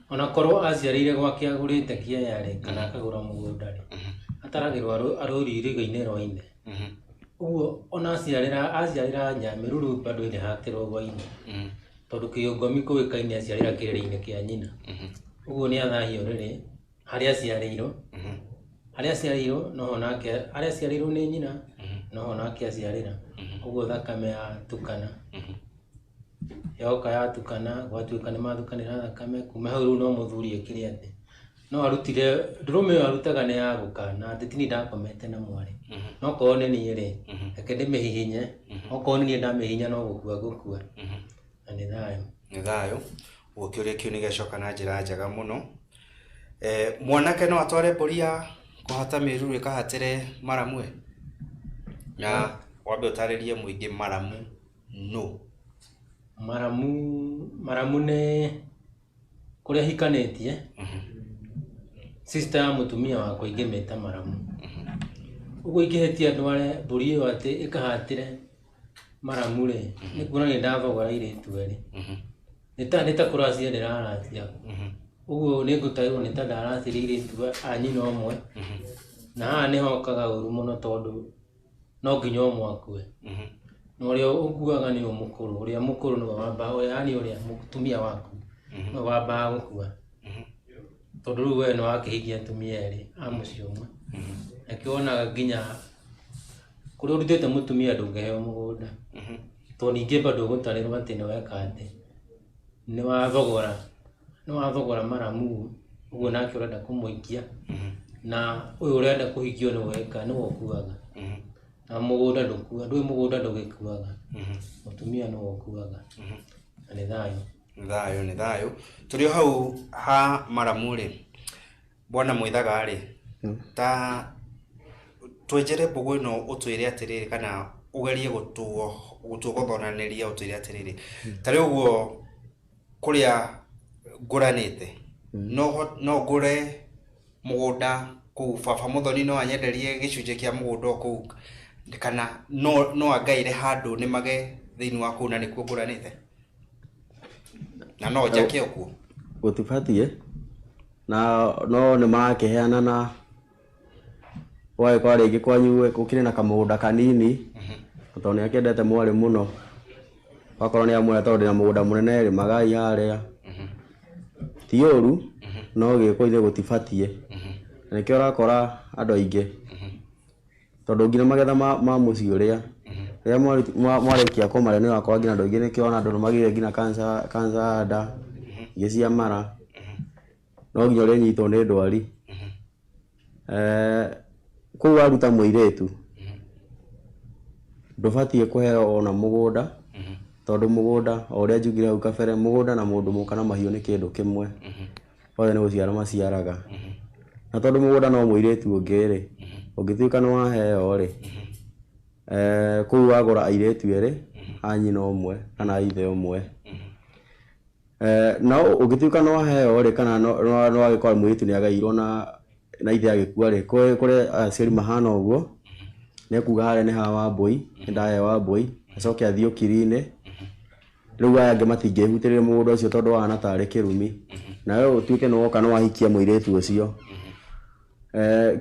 ona korwo aciarĩire gwake agũrĩte kĩeya rĩ, kana akagũra mũgũnda rĩ, ataragĩrwo arũri irĩga-inĩ rwa ithe. Ũguo ona aciarĩra nja, mĩruru bado ĩrĩhatĩrwo gwa ithe, tondũ kĩũngomi kũĩkaine aciarĩra kĩrĩrĩ-inĩ kĩa nyina. Ũguo nĩ athahia ũrĩrĩ harĩa aciarĩirwo, harĩa aciarĩirwo noho nake, harĩa aciarĩirwo nĩ nyina noho nake aciarĩra. Ũguo thakame yatukana, yoka yatukana, gwatuĩka nĩ mathukanĩra thakame kuma hau, rĩu no mũthuri ekire atĩ no arutire ndũrũme ĩyo arutaga nĩ ya gũkana atĩ tini ndakomete na mwarĩ, no korwo nĩ niĩ rĩ, reke ndĩmĩhihinye, okorwo nĩ niĩ ndamĩhihinya no gũkua ngũkua. Na nĩ thayũ. Nĩ thayũ. Ũguo kĩũria kĩu nĩ gĩacoka na njĩra njega mũno. Mwanake no atware mbũri ya kũhata mĩruru ĩkahatĩre maramue? Na wambe ũtarĩrie mũingĩ maramu nũ? Maramu nĩ kũrĩa hikanĩtie, sister ya mũtumia wakwa ingĩmĩta maramu. Ũguo ingĩhĩtia ndware mbũri ĩyo atĩ ĩkahatĩre maramu rĩ, nĩ kuonania ndathogora airĩtu erĩ. Nĩ ta kũracia ndĩraracia. Ũguo nĩ ngũtarĩrwo nĩ ta ndaracirie airĩtu a nyina ũmwe, na haha nĩ hokaga ũru mũno tondũ no nginya ũmwe akue. Na ũrĩa ũkuaga nĩ ũyũ mũkũrũ, ũrĩa mũkũrũ nĩwe wambaga, yaani ũrĩa mũtumia waku nĩwe wambaga gũkua, tondũ rĩu we nĩ wakĩhikia atumia erĩ a mũciĩ ũmwe. Nakĩo wonaga nginya kũrĩa ũrutĩte mũtumia ndũngĩheo mũgũnda, tondũ ningĩ bado ũgũtarĩrwo atĩ nĩ weka atĩ nĩ wathogora maramu, ũguo nake ũrenda kũmũhikia, na ũyũ ũrenda kũhikio nĩwe weka, nĩwe ũkuaga. Na mũgũnda ndũkua, ndũĩ mũgũnda ndũgĩkuaga, mũtumia nĩwe ũkuaga. Na nĩ thayũ. Nĩ thayũ, nĩ thayũ. Tũrĩ o hau ha maramu rĩ, bwana Mwithaga rĩ, ta twenjere mbũgũ ĩno ũtwĩre atĩrĩrĩ, kana ũgerie gũtuogothonanĩria ũtwĩre atĩrĩrĩ, ta rĩu ũguo kũrĩa ngũranĩte, no ngũre mũgũnda kũu, baba mũthoni no anyenderie gĩcunjĩ kĩa mũgũnda o kũu, kana no angaĩre handũ nĩmage thĩinĩ wa kũu na nĩkuo ngũranĩte? Na no njake ũguo? Gũtibatiĩ, na no nĩ marakĩheana, na ũgagĩkora rĩngĩ kwanyu gũkĩrĩ na kamũgũnda kanini, na tondũ nĩ akĩendete mwarĩ mũno, wakorwo nĩ amwĩra tondũ ndĩna mũgũnda mũnene rĩmagai harĩa. Ti ũru, no gĩkũ-inĩ gũtibatiĩ. Na nĩkĩo ũrakora andũ aingĩ, tondũ nginya magetha ma mũciĩ ũrĩa rĩrĩa mwarĩkia kũmarĩa, nĩ ũrakora nginya andũ aingĩ, nĩkĩo ona andũ nĩ magĩire nginya cancer ya nda, ingĩ cia mara, no nginya ũrĩnyitwo nĩ ndwari. Kũu waruta mũirĩtu, ndũbatiĩ kũheo ona mũgũnda, tondũ mũgũnda, o ũrĩa njugire hau kabere, mũgũnda na mũndũ mũka na mahiũ nĩ kĩndũ kĩmwe, othe nĩ gũciara maciaraga. Na tondũ mũgũnda no mũirĩtu ũngĩ rĩ, ũngĩtuĩka nĩ waheo rĩ, kũu wagũra airĩtu erĩ a nyina ũmwe kana a ithe ũmwe. No ũngĩtuĩka nĩ waheo rĩ, kana no wagĩkora mũirĩtu nĩ agairwo na ithe agĩkua rĩ, kũrĩ aciari mahana ũguo, nĩ ekuga harĩa nĩ ha Wambũi, nĩ ndahe Wambũi, acoke athiĩ ũkiri-inĩ. Rĩu aya angĩ matingĩhutĩrĩria mũgũnda ũcio tondũ wahana tarĩ kĩrumi. Nawe ũtuĩke nĩ woka nĩ wahikia mũirĩtu ũcio.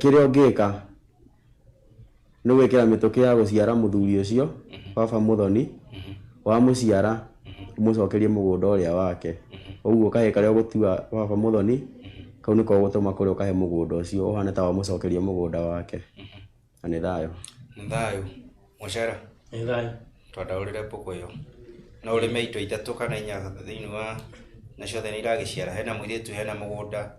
Kĩrĩa ũngĩka nĩ gwĩkĩra mĩtũkĩ ya gũciara mũthuri ũcio, baba mũthoni, wamũciara ũmũcokerie mũgũnda ũrĩa wake. Ũguo kahĩĩ karĩa ũgũtua baba mũthoni, kau nĩko ũgũtũma kũrĩa ũkahe mũgũnda ũcio, ũhane ta wamũcokeria mũgũnda wake. Na nĩ thayũ. Nĩ thayũ. Mũcera. Nĩ thayũ. Twandaũrĩre mbũkũ ĩyo. No ũrĩme indo ithatũ kana inya thĩinĩ wa, na ciothe nĩ iragĩciara, hena mũirĩtu, hena mũgũnda.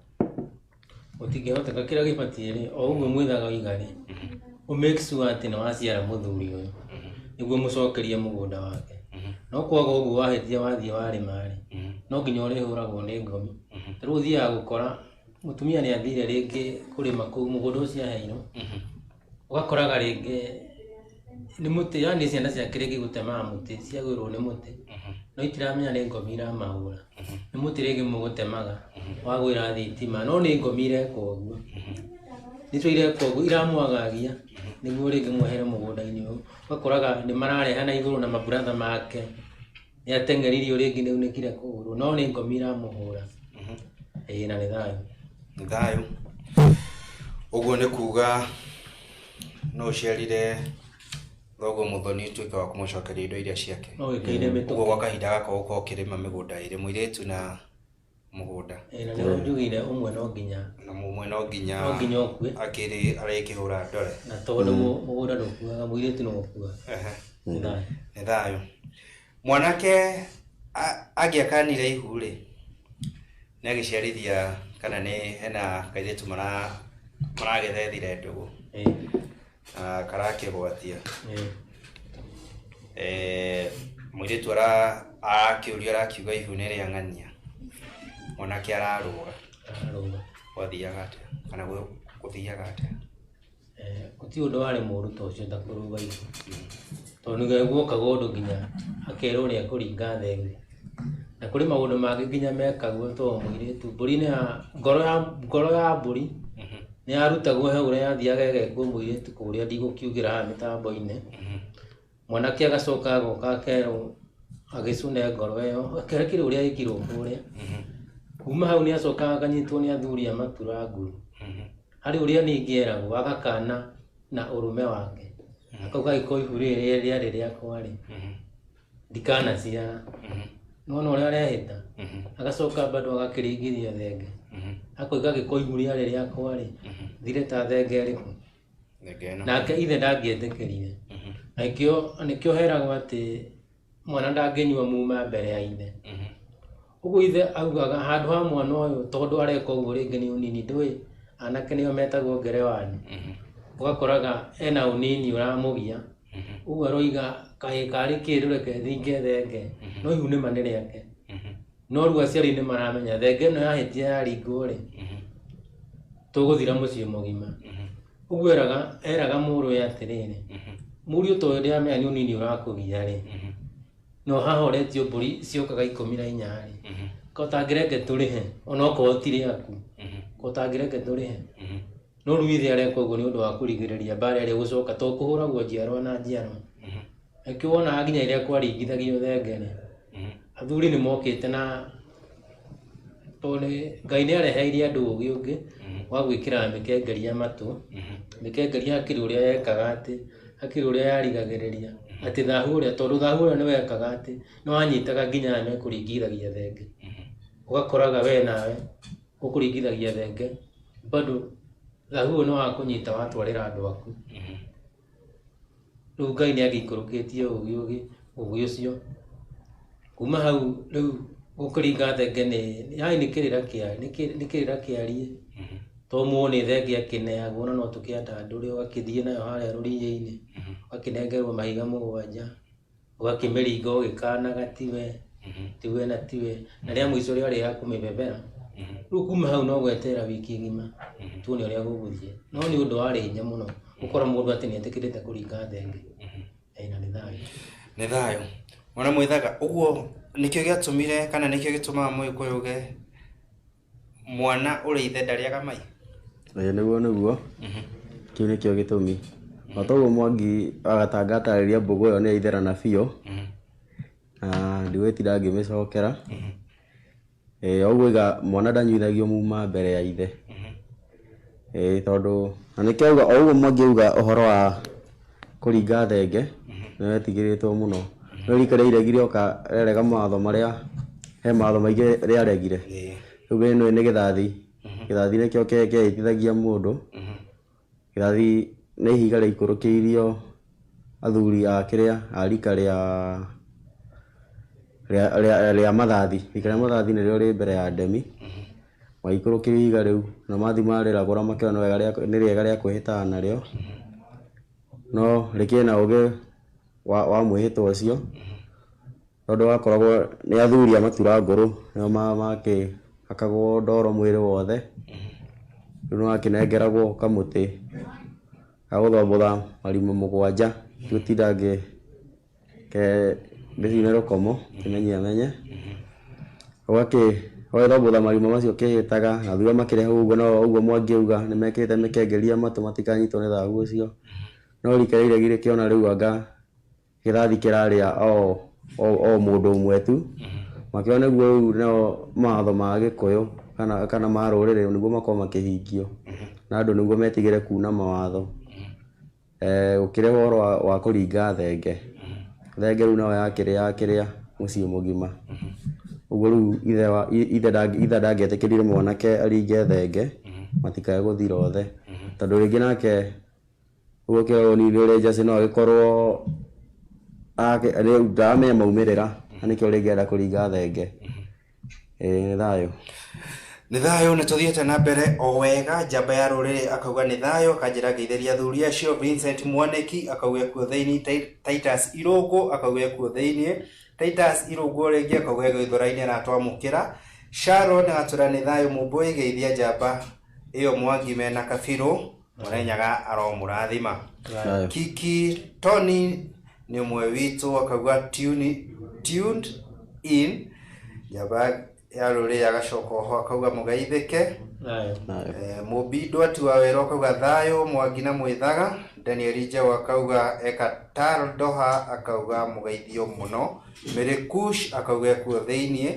Gũtingĩhoteka. Kĩrĩa gĩbatiĩ rĩ, o ũguo mwithaga iga rĩ, ũ make sure atĩ nĩ waciara mũthuri ũyũ nĩguo mũcokerie mũgũnda wake. No kwaga ũguo, wahĩtia wathiĩ warĩma rĩ, no nginya ũrĩhũragwo nĩ ngomi. Ta rĩu ũthiaga gũkora mũtumia nĩ athire rĩngĩ kũrĩma kũu mũgũnda ũcio aheirwo, ũgakoraga rĩngĩ nĩ mũtĩ, yani ciana ciake rĩngĩ gũtemaga mũtĩ, ciagwĩrwo nĩ mũtĩ, no itiramenya nĩ ngomi iramahũra. Nĩ mũtĩ rĩngĩ mũgũtemaga wagwĩra thitima, no nĩ ngomi ireka ũguo, nĩcio ireka ũguo, iramwagagia nĩguo rĩngĩ mwehere mũgũnda-inĩ ũyũ. Ũgakoraga nĩ marareha na igũrũ na maburatha make, nĩ ateng'eririo rĩngĩ nĩ aunĩkire kũgũrũ, no nĩ ngomi iramũhũra. Ĩĩ, na nĩ thayũ. Nĩ thayũ. Ũguo nĩ kuga no ũciarire thoguo mũthoni, ũtuĩke wa kũmũcokeria indo iria ciake. No wĩkĩire mĩtũkĩ. Ũguo gwa kahinda gaka ũgũkorwo ũkĩrĩma mĩgũnda ĩrĩ, mũirĩtu na mũgũnda. Ĩĩ, na nĩho njugire ũmwe no nginya, Na mũmwe no nginya, no nginya ũkue. Akĩrĩ arĩkĩhũra ndore. Na tondũ mũgũnda ndũkuaga, mũirĩtu no ũkuaga. Nĩ thayũ. Nĩ thayũ. Mwanake angĩakanire ihu rĩ, nĩ agĩciarithia kana nĩ hena kairĩtu maragĩthethire ndũgũ, na karakĩgwatia. Mũirĩtu arakĩũrio, arakiuga ihu nĩ rĩa ng'ania, mwanake ararũga. Ararũga. Gwathiaga atĩa kana gũthiaga atĩa? Gũtirĩ ũndũ warĩ mũũru ta ũcio ta kũrũga ihu, tondũ nĩ guokaga ũndũ nginya akerwo nĩ ekũringa thenge, na kũrĩ maũndũ mangĩ nginya mekagwo, tondũ mũirĩtu mbũri nĩ ya ngoro ya mbũri nĩ yarutagwo he ũrĩa yathiaga ĩgekwo mũirĩtu kũrĩa, ndigũkiugĩra haha mĩtambo-inĩ. Mwanake agacoka agoka akerwo agĩcũne ngoro ĩyo, akĩrĩ ũrĩa ĩkirwo kũrĩa. Kuma hau nĩ acokaga akanyitwo nĩ athuri a matura nguru, harĩ ũrĩa ningĩ eragwo agakana na ũrũme wake, akauga angĩkorwo ihu rĩrĩ rĩarĩ rĩakwa rĩ, ndikanaciara. Nĩwona ũrĩa arehĩta, agacoka bado agakĩringithia thenge, akoiga angĩkorwo ihu rĩarĩ rĩakwa rĩ, thire ta thenge ĩrĩkũ? Thenge ĩno. Nake ithe ndangĩetĩkĩrire. Na nĩkĩo heragwo atĩ mwana ndangĩnyua muma mbere ya ithe. Ũguo ithe augaga handũ ha mwana ũyũ, tondũ areka ũguo rĩngĩ nĩ ũnini, ndũĩ anake nĩo metagwo ngerewani, ũgakoraga ena ũnini ũramũgia, ũguo aroiga kahĩĩ karĩ kĩndũ, reke thinge thenge, no ihu nĩma nĩ rĩake. No rĩu aciari nĩ maramenya thenge ĩno yahĩtia yaringwo rĩ, tũgũthira mũciĩ mũgima. Ũguo eraga mũrũwe atĩrĩrĩ, mũriũ, tondũ ndĩramenya nĩ ũnini ũrakũgia rĩ, no haha ũretio mbũri ciokaga 14 rĩ, ko ũtangĩreke tũrĩhe onokorwo ti rĩaku, ko ũtangĩreke tũrĩhe. No rĩu ithe areka ũguo nĩ ũndũ wa kũrigĩrĩria mbara ĩrĩa ĩgũcoka, to kũhũragwo njiarwa na njiarwa. Nĩkĩo wonaga nginya rĩrĩa kwaringithagio thenge rĩ, athuri nĩ mokĩte na Tondũ Ngai nĩ areheirie andũ ũgĩ ũngĩ wa gwĩkĩra mĩkengeria matũ. Mĩkengeria hakĩrĩ ũrĩa yekaga atĩ, hakĩrĩ ũrĩa yarigagĩrĩria atĩ thahu ũrĩa, tondũ thahu ũrĩa nĩ wekaga atĩ nĩ wanyitaga nginya aya mekũringithagia thenge. Ũgakoraga we nawe ũkũringithagia thenge bado thahu ũyũ nĩ wakũnyita watwarĩra andũ aku. Rĩu Ngai nĩ agĩikũrũkĩtie ũgĩ ũcio. Kuma hau rĩu gũkĩringa thenge nĩ yani nĩ kĩrĩra kĩa nĩ kĩrĩra kĩarie. To mũndũ nĩ thenge akĩneagwo na no tũkĩandandũre ũgakĩthiĩ nayo harĩa rũriĩ-inĩ, ũgakĩnengerwo mahiga 7, ũgakĩmĩringa ũgĩkanaga tiwe, tiwe na tiwe, na rĩa mũico rĩarĩ ya kũmĩbebera. Rĩu kuma hau no gweterera wiki ng'ima tuone ũrĩa gũgũthiĩ. No nĩ ũndũ warĩ hinya mũno gũkora mũndũ atĩ nĩ etĩkĩrĩte kũringa thenge. Na nĩ thayũ. Nĩ thayũ. Mwana Mwithaga, ũguo nĩkĩo gĩatũmire kana nĩkĩo gĩtũmaga Mũgĩkũyũ uge mwana ũrĩ ithe ndarĩaga mai? Ĩĩ nĩguo nĩguo. Kĩu nĩkĩo gĩtũmi. O toguo Mwangi agatanga atarĩria mbũgũ ĩyo nĩ yaitherana biũ. Na ndigwĩtinda ngĩmĩcokera. Ĩĩ ũguo oiga mwana ndanyuithagio muma mbere ya ithe. Ĩĩ tondũ na nĩkĩo auga o ũguo Mwangi auga ũhoro wa kũringa thenge nĩ wetigĩrĩtwo mũno. No rika rĩa iregi rĩoka rĩarega mawatho marĩa he mawatho maingĩ rĩaregire. Rĩu ĩno nĩ gĩthathi. Gĩthathi nĩkĩo kĩahĩtithagia mũndũ. Gĩthathi nĩ ihiga rĩaikũrũkĩirio athuri a kĩrĩa a rika rĩa mathathi. Rika rĩa mathathi nĩrĩo rĩ mbere ya ndemi. Magĩikũrũkĩrio ihiga rĩu na mathiĩ marĩragũra makĩona nĩ rĩega rĩa kwĩhĩtana narĩo. No rĩkĩrĩ na ũgĩ wa mwĩhĩtwa ũcio tondũ wakoragwo nĩ athuri a matura ngũrũ nĩo makĩhakagwo ndoro mwĩrĩ wothe. Rĩu nĩwakĩnengeragwo kamũtĩ ga gũthombotha marima 7 gũtinda ndĩcine rũkomo kĩmenye amenye. Ũgagĩthombotha marima macio ũkĩhĩtaga na thutha makĩrehe ũguo no ũguo Mwangi auga nĩmekĩrĩte mĩkengeria matũ matikanyitwo nĩ thahu ũcio. No rika rĩa iregi rĩkĩona rĩu anga gĩthathi kĩrarĩa o mũndũ ũmwe tu. Makĩona nĩguo rĩu nĩo mawatho ma Gĩkũyũ kana ma rũrĩrĩ nĩguo makorwo makĩhingio. Na andũ nĩguo metigĩre kuna mawatho. Gũkĩrehwo ũhoro wa kũringa thenge. Thenge rĩu nayo yakĩrĩa mũciĩ mũgima. Ũguo rĩu ithe ndangĩetĩkĩrire mwanake aringe thenge matikae gũthira othe. Tondũ rĩngĩ nake ũguo kĩragwo nĩ ũrĩa njacĩ no agĩkorwo rĩu ndaramenya maumĩrĩra na nĩkĩo rĩngĩ arenda kũringa thenge. Ĩĩ nĩ thayũ. Nĩ thayũ nĩ tũthiĩte na mbere o wega. Njamba ya rũrĩrĩ akauga nĩ thayũ, akanjĩra ngeithĩria athuri acio. Vincent Mwaniki akauga ekuo thĩinĩ, Titus Irũngũ akauga ekuo thĩinĩ, Titus Irũngũ rĩngĩ akauga Gĩthũrai-inĩ aratwamũkĩra. Sharon agatwĩra nĩ thayũ Mũmbũi, geithia njamba ĩyo Mwangi mena Kabirũ, Mũrenyaga aromũrathima. Kiki Tony nĩ ũmwe witũ akauga tuned in. Njamba ya rũrĩrĩ agacoka oho akauga mũgeithĩke. Mũmbi Ndwati wa Werũ akauga thayũ Mwangi na Mwithaga. Daniel Njewa akauga eka Doha akauga mũgeithio mũno. Mary Kush akauga ekuo thĩinĩ.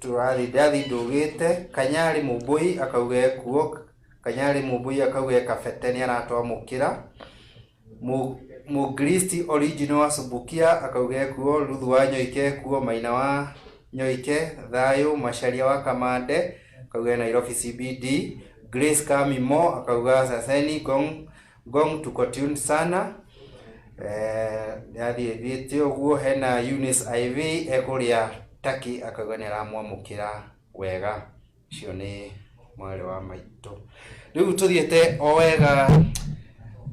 Tũrathi ndathi ndũgĩte. Kanyarĩ Mũmbũi akauga ekuo. Kanyarĩ Mũmbũi akauga eka Bete nĩ aratwamũkĩra. Mũgristi original wa Subukia akauga ekuo. Ruthu wa Nyoike ekuo. Maina wa Nyoike thayũ. Macharia wa Kamande akauga Nairobi CBD. Grace Kamimo akauga saseni gong tuko tuned sana. Yathiĩ thiĩte ũguo. Hena Eunice IV ekũrĩa Taki akauga nĩ aramwamũkĩra wega. Ũcio nĩ mwarĩ wa maitũ. Rĩu tũthiĩte o wega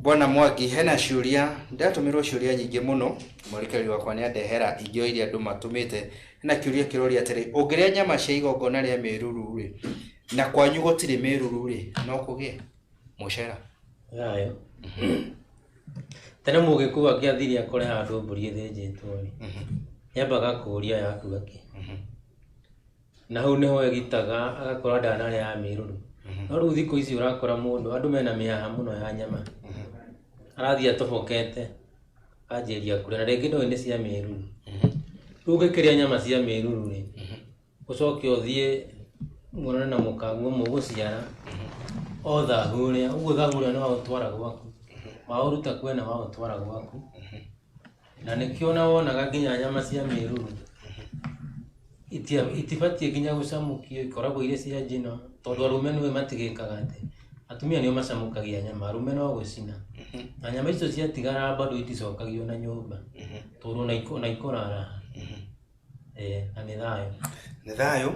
Bwana Mwangi, hena ciũria ndatũmĩrwo ciũria nyingĩ mũno. Mũrikari wakwa nĩ andehera ingĩ o iria andũ matũmĩte. Hena kĩũria kĩroria atĩrĩ, ũngĩrĩa nyama cia igongona rĩa mĩruru rĩ, na kwanyu gũtirĩ mĩruru rĩ, no kũgĩe mũcera? Thayũ. Tene mũgĩkũyũ angĩathire akore handũ mbũri ĩthĩnjĩtwo rĩ, nĩambaga kũũria yakua kĩ. Na hau nĩho egitaga agakora ndanarĩa ya mĩruru. No rĩu thikũ ici ũrakora mũndũ, andũ mena mĩhaha mũno ya nyama. Arathiĩ atobokete anjĩria kũrĩa na rĩngĩ ndoĩ nĩ cia mĩruru. Rĩu ũngĩkĩrĩa nyama cia mĩruru rĩ, Ũcoke ũthiĩ muonane na mũkaguo mũgũciara o thahu ũrĩa ũguo thahu ũrĩa nĩ waũtwara gwaku waũruta kwena waũtwara gwaku na nĩkĩo ona wonaga nginya nyama cia mĩruru itibatiĩ nginya gũcamũkio ikoragwo irĩ cia njino tondũ arũme nĩwe matigĩkaga atĩ atumia nĩo macamũkagia nyama arũme no gũcina na nyama icio ciatigara bado iticokagio na nyũmba tondũ ona ikũrara. Na nĩ thayũ. Nĩ thayũ.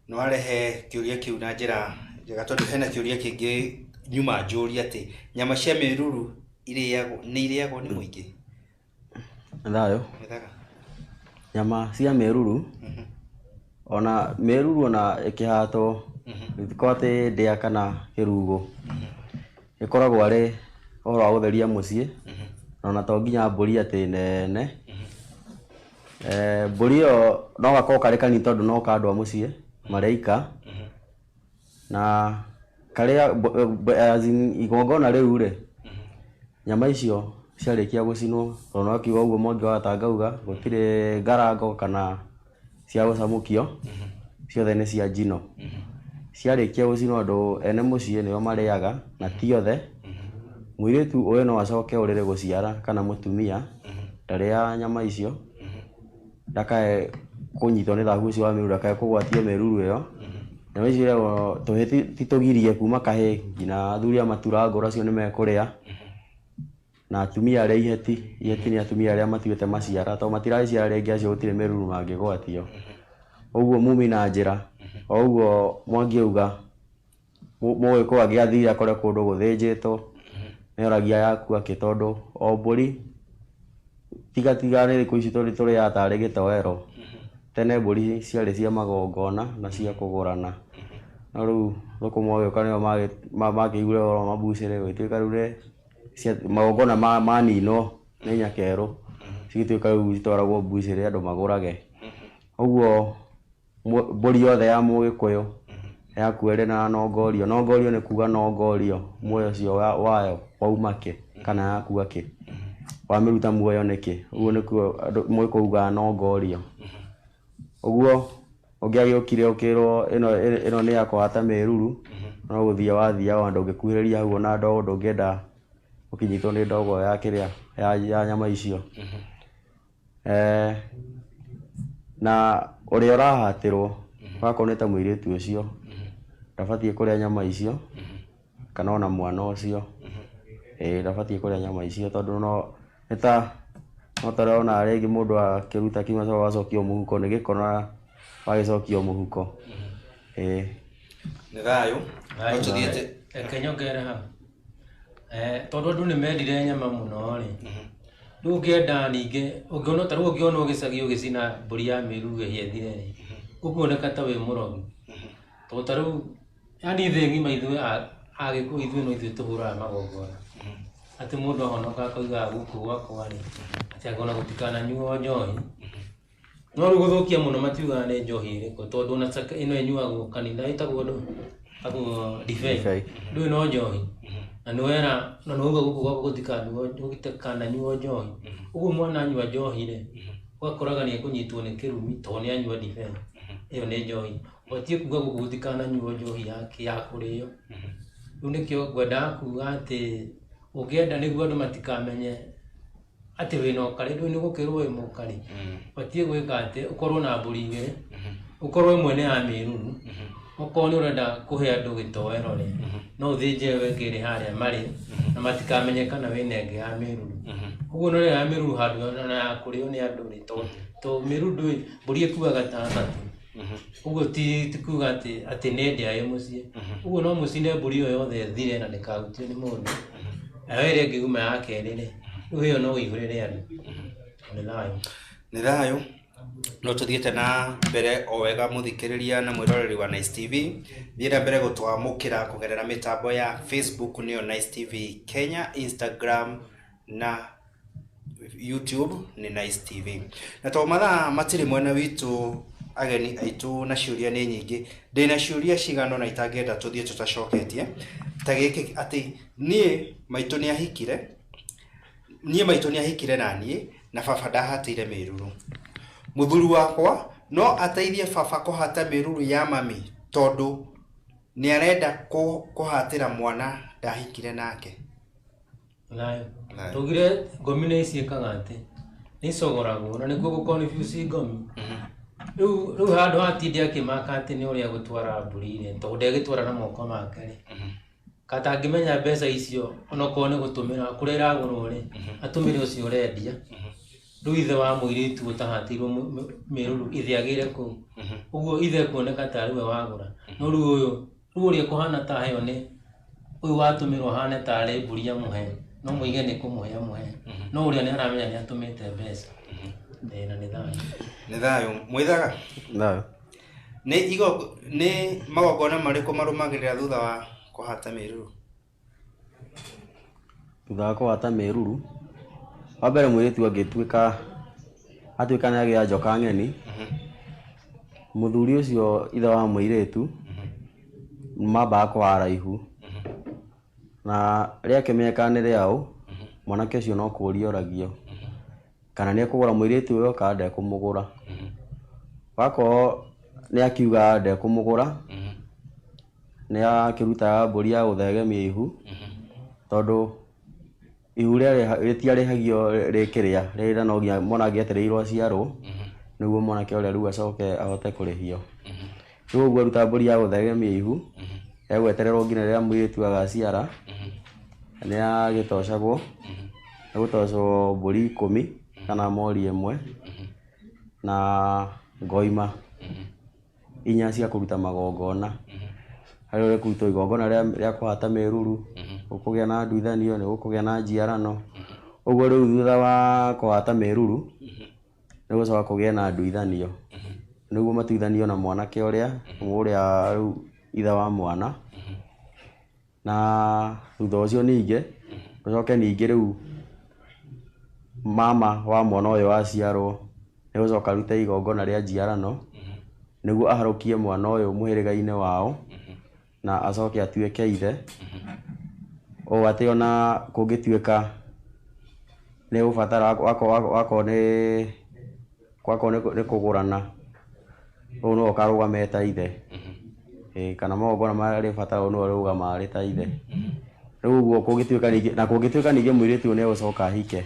Nĩ warehe kĩũria kĩu na njĩra njega tondũ hena kĩũria kĩngĩ nyuma njũrie atĩ nyama cia mĩruru irĩagwo nĩ irĩagwo nĩ mũingĩ? Nĩ thayũ. Nĩ thayũ. Nyama cia mĩruru ona mĩruru ona ĩkĩhatwo ĩtikoragwo atĩ ndĩa kana kĩrugo ĩkoragwo arĩ ũhoro wa gũtheria mũciĩ na ona to nginya mbũri atĩ nene. Mbũri ĩyo no gakorwo karĩ kanini tondũ no ka andũ a mũciĩ mareika na karĩa as in igongona rĩu rĩ nyama icio ciarĩkia gũcinwo tondũ no kiuga ũguo Mwangi wa Gatanga auga gũtirĩ ngarango kana cia gũcamũkio ciothe nĩ cia njino. Ciarĩkia gũcinwo andũ ene mũciĩ nĩo marĩaga na ti othe. Mũirĩtu ũyũ no acoke ũrĩrĩ gũciara kana mũtumia ndarĩaga nyama icio ndakae kũnyitwo nĩ thahu ũcio wa mĩruru ndakae kũgwatio mĩruru ĩyo. Nyama icio irĩagwo tũhĩĩ ti tũgirie kuma kahĩĩ nginya athuri a maturangũrũ acio nĩ mekũrĩa na atumia arĩa iheti iheti nĩ atumia arĩa matuĩte maciara tondũ matiragĩciara rĩngĩ acio gũtirĩ mĩruru mangĩgwatio. Ũguo mumi na njĩra o ũguo Mwangi auga mũgĩkũyũ angĩathire akore kũndũ gũthĩnjĩtwo nĩoragia yaku akĩ tondũ o mbũri tiga tiga nĩ thikũ ici tũrĩaga tarĩ gĩtoero. Tene mbũri ciarĩ cia magongona na cia kũgũrana no rĩu thũkũma ũgĩũka nĩo makĩiguire ũhoro wa mabucĩrĩ gũgĩtuĩka rĩu nĩ magongona maninwo nĩ nyakerũ cigĩtuĩka rĩu citwaragwo mbucĩrĩ andũ magũrage. Ũguo mbũri yothe ya mũgĩkũyũ yakua ĩrĩ na nongorio. Nongorio nĩ kuga nongorio muoyo ũcio wayo wauma kĩ kana yakua kĩ wamĩruta muoyo nĩkĩ. Ũguo nĩkuo andũ mũgĩkũyũ augaga nongorio. Ũguo ũngĩagĩũkire ũkĩrwo ĩno nĩ ya kũhata mĩruru no gũthiĩ wathiaga ona ndũngĩkuhĩrĩria hau ona ndogo ndũngĩenda ũkĩnyitwo nĩ ndogo ya kĩrĩa ya nyama icio. Na ũrĩa ũrahatĩrwo wakorwo nĩ ta mũirĩtu ũcio ndabatiĩ kũrĩa nyama icio kana ona mwana ũcio ndabatiĩ kũrĩa nyama icio tondũ no nĩ ta no ta ũrona rĩngĩ mũndũ akĩruta kiuma agacokio mũhuko nĩ gĩko na wagĩcokio mũhuko. Nĩ thayũ. No tũthiĩte Reke nyongerere hau. Tondũ andũ nĩ mendire nyama mũno rĩ rĩu ũngĩenda ningĩ ũngĩona ta rĩu ũngĩona gĩcagi ũgĩcina mbũri ya mĩruru ĩhĩe ĩthire rĩ ũkuoneka ta wĩ mũrogi tondũ ta rĩu yani thĩ ng'ima ithuĩ Agĩkũyũ ithuĩ no ithuĩ tũhũraga magongona atĩ mũndũ ahonoka akoigaga gũkũ gwakwa rĩ atĩ angona gũtikananyuo njohi no rĩu gũthũkia mũno matiugaga nĩ njohi ĩrĩkũ tondũ ona ĩno ĩnyuagwo kanitha ĩtagwo ndũ ĩtagwo ndibei ndũĩ no njohi na nĩwera na nĩwauga gũkũ gwakwa gũtikananyuo njohi ũguo mwana anyua njohi rĩ ũgakoraga nĩ ekũnyitwo nĩ kĩrumi tondũ nĩ anyua ndibei ĩyo nĩ njohi ũbatiĩ kuga gũkũ gũtikananyuo njohi ya kũrĩo. Rĩu nĩkĩo ngwendaga kuga atĩ ũngĩenda nĩguo andũ matikamenye atĩ wĩna ũkarĩ ndũĩ nĩ gũkĩrwo wĩ mũkarĩ ũbatiĩ gwĩka atĩ ũkorwo na mbũri igĩrĩ ũkorwo ĩmwe nĩ ya mĩruru okorwo nĩ ũrenda kũhe andũ gĩtoero rĩ no ũthĩnje ĩyo ĩngĩ ĩrĩ harĩa marĩ na matikamenye kana wĩna ĩngĩ ya mĩruru ũguo no ya mĩruru handũ na ya kũrĩo nĩ andũ rĩ to mĩruru ndũĩ mbũri ĩkuaga ta atatũ ũguo ti kuga atĩ nĩ ndĩa ĩ mũciĩ ũguo no mũcine mbũri ĩyo yothe ĩthire na ndĩkahutio nĩ mũndũ nayo ĩrĩa ĩngĩ yuma ya kerĩ rĩ rĩu ĩyo no ũihũrĩre andũ. Nĩ thayũ. Nĩ thayũ. No tũthiĩte na mbere o wega mũthikĩrĩria na mwĩroreri wa Nice TV thiĩ na mbere gũtwamũkĩra kũgerera mĩtambo ya Facebook nĩyo Nice TV Kenya, Instagram na YouTube nĩ Nice TV. Na to mathaa matirĩ mwena witũ ageni aitũ na ciũria nĩ nyingĩ ndĩna ciũria cigana ũna itangĩenda tũthiĩ tũtacoketie ta gĩkĩ atĩ niĩ maitũ nĩ ahikire niĩ maitũ nĩ ahikire na niĩ na baba ndahatĩire mĩruru mũthuri wakwa No ateithie baba kũhata mĩruru ya mami tondũ nĩarenda kũhatĩra mwana ndahikire nake. Thayũ. Tugire ngomi nĩ ciĩkaga atĩ nĩ icogoragwo na nĩkuo gũ confuse ngomi. Rĩu handũ hatinde akĩmaka atĩ nĩ ũrĩa gũtwara mbũri rĩ, tondũ ndegĩtwara na moko make rĩ, katangĩmenya mbeca icio onokorwo nĩ gũtũmĩra kũrĩa iragũrwo rĩ, atũmĩre ũcio ũrendia. Rĩu ithe wa mũirĩtu ũtahatĩirwo mĩruru ithe agĩre kũu, ũguo ithe kuoneka tarĩ we wagũra. No rĩu ũyũ rĩu ũrĩa kũhana ta heo nĩ ũyũ watũmĩrwo ahane tarĩ mbũri amũhe, no mũige nĩ kũmũhe amũhe, no ũrĩa nĩ aramenya nĩ atũmĩte mbeca. Na nĩ thayũ. Nĩ thayũ. Mwithaga? Thayũ. Nĩ nĩ magongona marĩkũ marũmagĩrĩra thutha wa kũhata mĩruru? Thutha wa kũhata mĩruru, wa mbere mũirĩtu angĩtuĩka atuĩka nĩ agĩa njoka ng'eni, mũthuri ũcio ithe wa mũirĩtu mambaga kũhara ihu, na rĩakĩmenyeka nĩ rĩaũ, mwanake ũcio no kũũria oragio kana nĩ ekũgũra mũirĩtu ũyũ kana ndekũmũgũra. Wakorwo nĩ akiuga ndekũmũgũra, nĩ akĩrutaga mbũri ya gũthegemia ihu, tondũ ihu rĩtiarĩhagio rĩkĩrĩa, rĩrĩa no nginya mwana angĩetereirwo aciarwo nĩguo mwanake ũrĩa rĩu acoke ahote kũrĩhio. Rĩu ũguo aruta mbũri ya gũthegemia ihu, egwetererwo nginya rĩrĩa mũirĩtu agaciara, nĩ agĩtocagwo, egũtocwo mbũri 10 kana mori 1 na ngoima 4 cia kũruta magongona. Harĩ ũrĩa kũrutwo igongona rĩa kũhata mĩruru, gũkũgĩa na nduithanio, nĩ gũkũgĩa na njiarano. Ũguo rĩu thutha wa kũhata mĩruru, nĩ gũcoka kũgĩe na nduithanio. Nĩguo matuithanio na mwanake ũrĩa rĩu ithe wa mwana. Na thutha ũcio ningĩ, gũcoke ningĩ rĩu mama wa mwana ũyũ aciarwo, nĩ gũcoka arute igongona rĩa njiarano, nĩguo aharũkie mwana ũyũ mũhĩrĩga-inĩ wao, na acoke atuĩke ithe. Ũũ atĩ ona kũngĩtuĩka nĩ gũbatara wakorwo nĩ kũgũrana, ũũ nĩwe ũkarũgama ta ithe. Kana magongona marĩ bata ũũ nĩwe ũrũgama arĩ ta ithe. Rĩu ũguo kũngĩtuĩka ningĩ, na kũngĩtuĩka ningĩ mũirĩtu ũyũ nĩ egũcoka ahike,